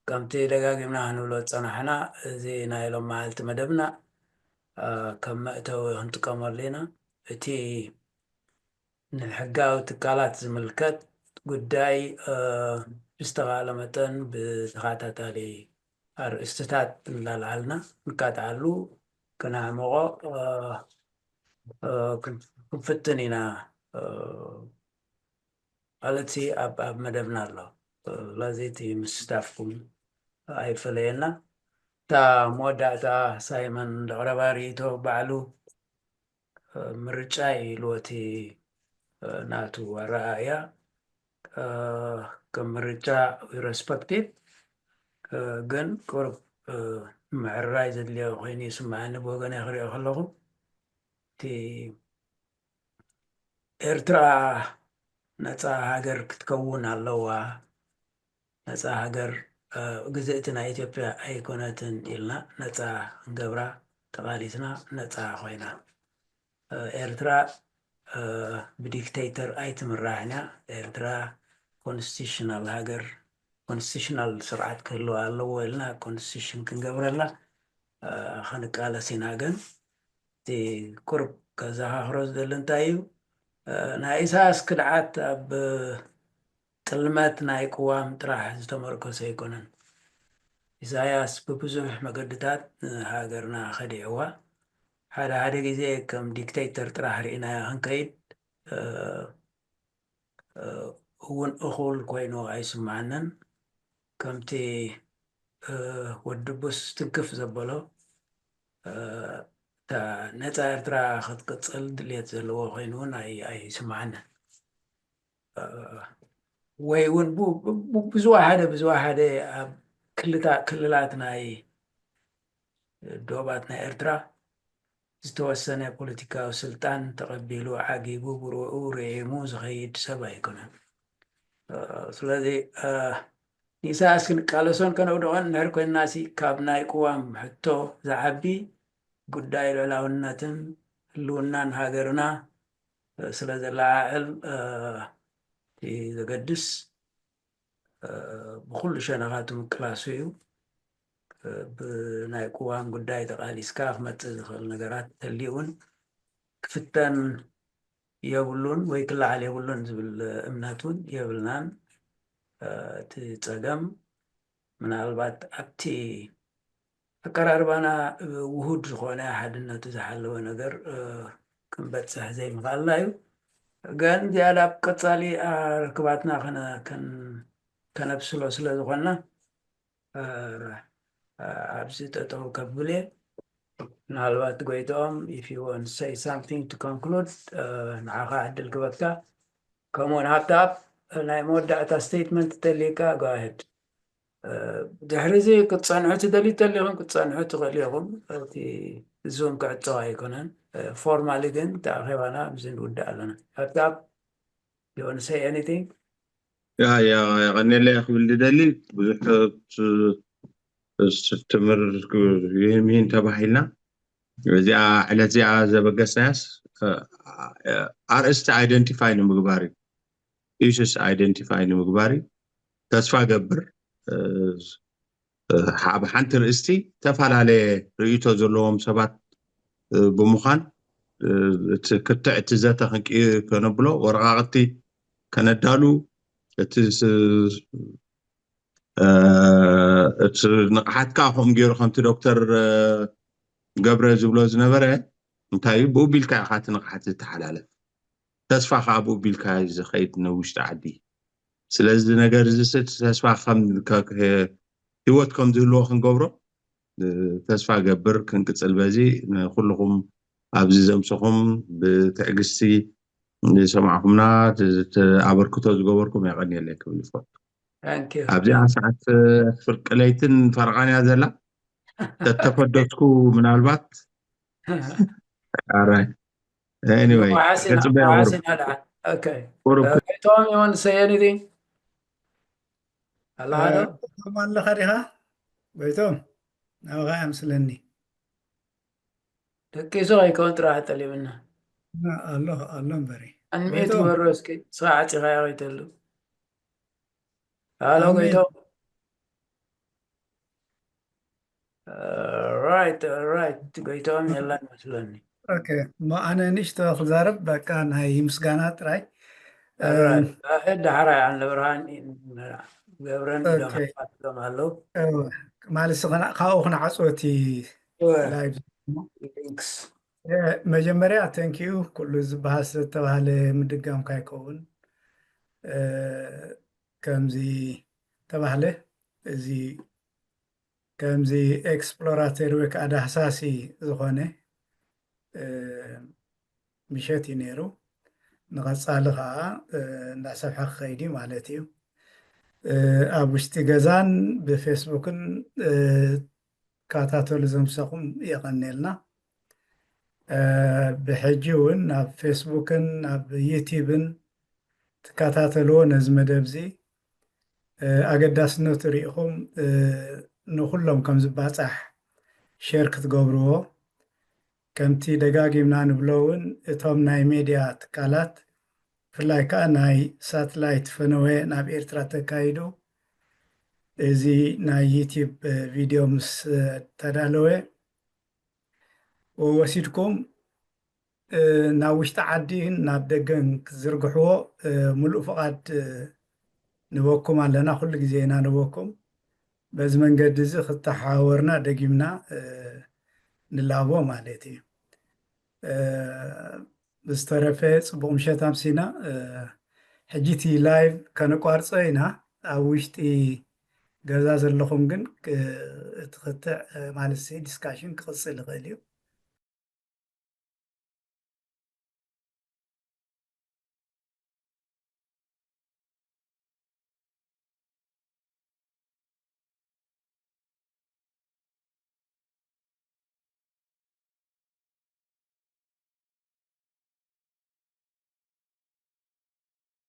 ከምቲ ደጋጊምና ክንብሎ ዝጸናሕና፣ እዚ ናይ ሎም መዓልቲ መደብና ከም መእተዊ ክንጥቀመሉ ኢና። እቲ ንሕጋዊ ትካላት ዝምልከት ጉዳይ ብዝተኻለ መጠን ብተኸታታሊ ኣርእስትታት እንዳልዓልና ንካትዓሉ ክነዕምቖ ክንፍትን ኢና። ማለት ኣብ ኣብ መደብና ኣሎ። ስለዚ እቲ ምስታፍኩም ኣይፈለየና። እታ መወዳእታ ሳይመን ዘቕረባ ርእይቶ ባዕሉ ምርጫ ኢሉ እቲ ናቱ ኣረኣእያ ከም ምርጫ respected፣ ግን ቁሩብ ምዕራይ ዘድልዮ ኮይኑ ይስምዓኒ ብወገነ ክሪኦ ከለኹ። እቲ ኤርትራ ነፃ ሃገር ክትከውን ኣለዋ፣ ነፃ ሃገር ግዝእቲ ናይ ኢትዮጵያ ኣይኮነትን ኢልና ነፃ ክንገብራ ተቓሊስና ነፃ ኮይና። ኤርትራ ብዲክተይተር ኣይትምራሕን እያ። ኤርትራ ኮንስቲቱሽናል ሃገር፣ ኮንስቲቱሽናል ስርዓት ክህልዋ ኣለዎ ኢልና ኮንስቲቱሽን ክንገብረላ ክንቃለስ ኢና። ግን እቲ ቁርብ ከዘኻኽሮ ዝደሊ እንታይ እዩ፣ ናይ ኢሳያስ ክድዓት ኣብ ጥልመት ናይ ቅዋም ጥራሕ ዝተመርኮሰ ኣይኮነን። ኢሳያስ ብብዙሕ መገድታት ሃገርና ከዲዕዋ። ሓደ ሓደ ግዜ ከም ዲክተይተር ጥራሕ ርኢናዮ ክንከይድ እውን እኹል ኮይኑ ኣይስምዓንን። ከምቲ ወዲ ቡስ ትንክፍ ዘበሎ፣ እታ ነፃ ኤርትራ ክትቅፅል ድልየት ዘለዎ ኮይኑ እውን ኣይስምዓንን። ወይ እውን ብዝወሓደ ብዝወሓደ ኣብ ክልላት ናይ ዶባት ናይ ኤርትራ ዝተወሰነ ፖለቲካዊ ስልጣን ተቐቢሉ ዓጊቡ ብርኡ ርዒሙ ዝኸይድ ሰብ ኣይኮነን። ስለዚ ንኢሳያስ ክንቃለሶን ከነውድቖን እንድሕር ኮይንናሲ ካብ ናይ ቅዋም ሕቶ ዝዓቢ ጉዳይ ልዕላውነትን ህልውናን ሃገርና ስለ ዘለዓዕል እቲ ዘገድስ ብኩሉ ሸነኻቱ ምቅላሱ እዩ። ብናይ ቅዋም ጉዳይ ተቓሊስካ ክመፅእ ዝኽእል ነገራት ተልዩ እውን ክፍተን የብሉን ወይ ክለዓል የብሉን ዝብል እምነት እውን የብልናን። እቲ ፀገም ምናልባት ኣብቲ ኣቀራርባና ውሁድ ዝኾነ ሓድነቱ ዝሓለወ ነገር ክንበፅሕ ዘይምኽኣልና እዩ። ግን ዝያዳ ኣብ ቀፃሊ ርክባትና ከነብስሎ ስለ ዝኾንና ኣብዚ ጠጠው ከብል እየ። ምናልባት ጎይትኦም if you want say something to conclude ንዓኻ ዕድል ክበካ። ከምኡውን ሃብተኣብ ናይ መወዳእታ ስቴትመንት ተልካ go ahead። ድሕሪ እዚ ክትፀንሑ ትደልዩ ተሊኹም ክትፀንሑ ትኽእሉ ኢኹም። እቲ ዙም ክዕፀው ኣይኮነን። ፎርማሊ ግን እቲ ኣኼባና ኣብዚ ንውዳእ ኣለና። ሃብተኣብ you want to say anything? ያ ያ የቐንየለይ ክብል ዝደሊ ብዙሕ ትምህር ይህን ይህን ተባሂልና እዚኣ ዕለት እዚኣ ዘበገስናያስ ኣርእስቲ identify ንምግባር እዩ። Issues identify ንምግባር እዩ። ተስፋ ገብር ኣብ ሓንቲ ርእስቲ ዝተፈላለየ ርእይቶ ዘለዎም ሰባት ብምዃን ክትዕ እቲ ዘተ ክንቅይር ከነብሎ ወረቓቕቲ ከነዳሉ እቲ እቲ ንቕሓት ከዓ ከምኡ ገይሩ ከምቲ ዶክተር ገብረ ዝብሎ ዝነበረ እንታይ እዩ ብኡ ቢልካ ኢኻ እቲ ንቕሓት ዝተሓላለፍ ተስፋ ከዓ ብኡ ቢልካ እዩ ዝኸይድ ንውሽጢ ዓዲ ስለዚ ነገር እዚ ተስፋ ህይወት ከም ዝህልዎ ክንገብሮ ተስፋ ገብር ክንቅፅል በዚ ንኩልኹም ኣብዚ ዘምሰኹም ብትዕግስቲ ዝሰማዕኩምና፣ እቲ ኣበርክቶ ዝገበርኩም የቐንየለይ ክብል ይፈቱ። Thank you. ኣብዚኣ ሰዓት ፍርቂ ለይትን ፈረቓን እያ ዘላ። ተተፈደስኩ ምናልባት ኣራይ። Anyway መዓስ ኢና- ከጽበያ መዓስ ወሩ ኢና ደኣ? Okay. ወሩ Uh, Tom, you want to say anything? Hello, hello. ከም ኣለኻ ዲኻ? ጎይቶም፣ ናብኻ እያ ምስለኒ። ደቂሱ ከይከውን ጥራሕ ጠሊብና። ኣሎ ኣሎ እምበሪ። ኣንሚት ጎይቶም። ግበሮ እስኪ፣ ስኻ ዓፂኻ ከይተሉ። ሃሎ ኣሜን። ጎይቶም። ራይት ራይት፣ ጎይቶም የላ ይመስለኒ። ኦኬ፣ እሞ ኣነ ንእሽቶ ክዛረብ፣ በቃ ናይ ምስጋና ጥራይ። ራይት፣ ዳሕራይ ኣንለ ብርሃን ገብረን ኢሎም ኦኬ። ኣፋትሎም ኣለዉ። እወ፣ ማለት ስኸና ካብኡ ክንዓፅወቲ እወ፣ ላይቭ። ሊንክስ። እ፣ መጀመርያ ተንኪዩ ኩሉ ዝበሃል ስለተባህለ ምድጋምካ ይከውን። እ፣ ከምዚ ተባህለ፣ እዚ ከምዚ ኤክስፕሎራተሪ ወይ ከዓ ዳህሳሲ ዝኾነ እ፣ ምሸት እዩ ነይሩ። ንቐፃሊ ከዓ እ፣ እንዳሰፍሐ ክኸይድ እዩ ማለት እዩ። እ፣ ኣብ ውሽጢ ገዛን ብፌስቡክን እ፣ ትከታተሉ ዘምሰኹም የቐንየልና። እ፣ ብሕጂ እውን ናብ ፌስቡክን ናብ ዩቲብን ትከታተልዎ ነዚ መደብ እዚ እ፣ ኣገዳስነቱ ርኢኹም እ፣ ንኹሎም ከም ዝባፃሕ ሼር ክትገብርዎ፣ ከምቲ ደጋጊምና ንብሎ እውን እቶም ናይ ሜድያ ትካላት ብፍላይ ከዓ ናይ ሳትላይት ፈነወ ናብ ኤርትራ ተካይዱ፣ እዚ ናይ ዩቲብ እ፣ ቪድዮ ምስ እ፣ ተዳለወ ወሲድኩም እ፣ ናብ ውሽጢ ዓዲን ናብ ደገን ክትዝርግሕዎ እ፣ ሙሉእ ፍቓድ እ፣ ንበኩም ኣለና። ኩሉ ግዜ ኢና ንበኩም። በዚ መንገዲ እዚ ክተሓዋወርና ደጊምና እ፣ ንላቦ ማለት እዩ። እ፣ ብዝተረፈ ፅቡቕ ምሸት ኣምሲና። እ፣ ሕጂ እቲ ላይቭ ከነቋርጾ ኢና። ኣብ ውሽጢ ገዛ ዘለኹም ግን እ፣ እቲ ክትዕ እ፣ ማለት ዲስካሽን ክቕፅል ይኽእል እዩ።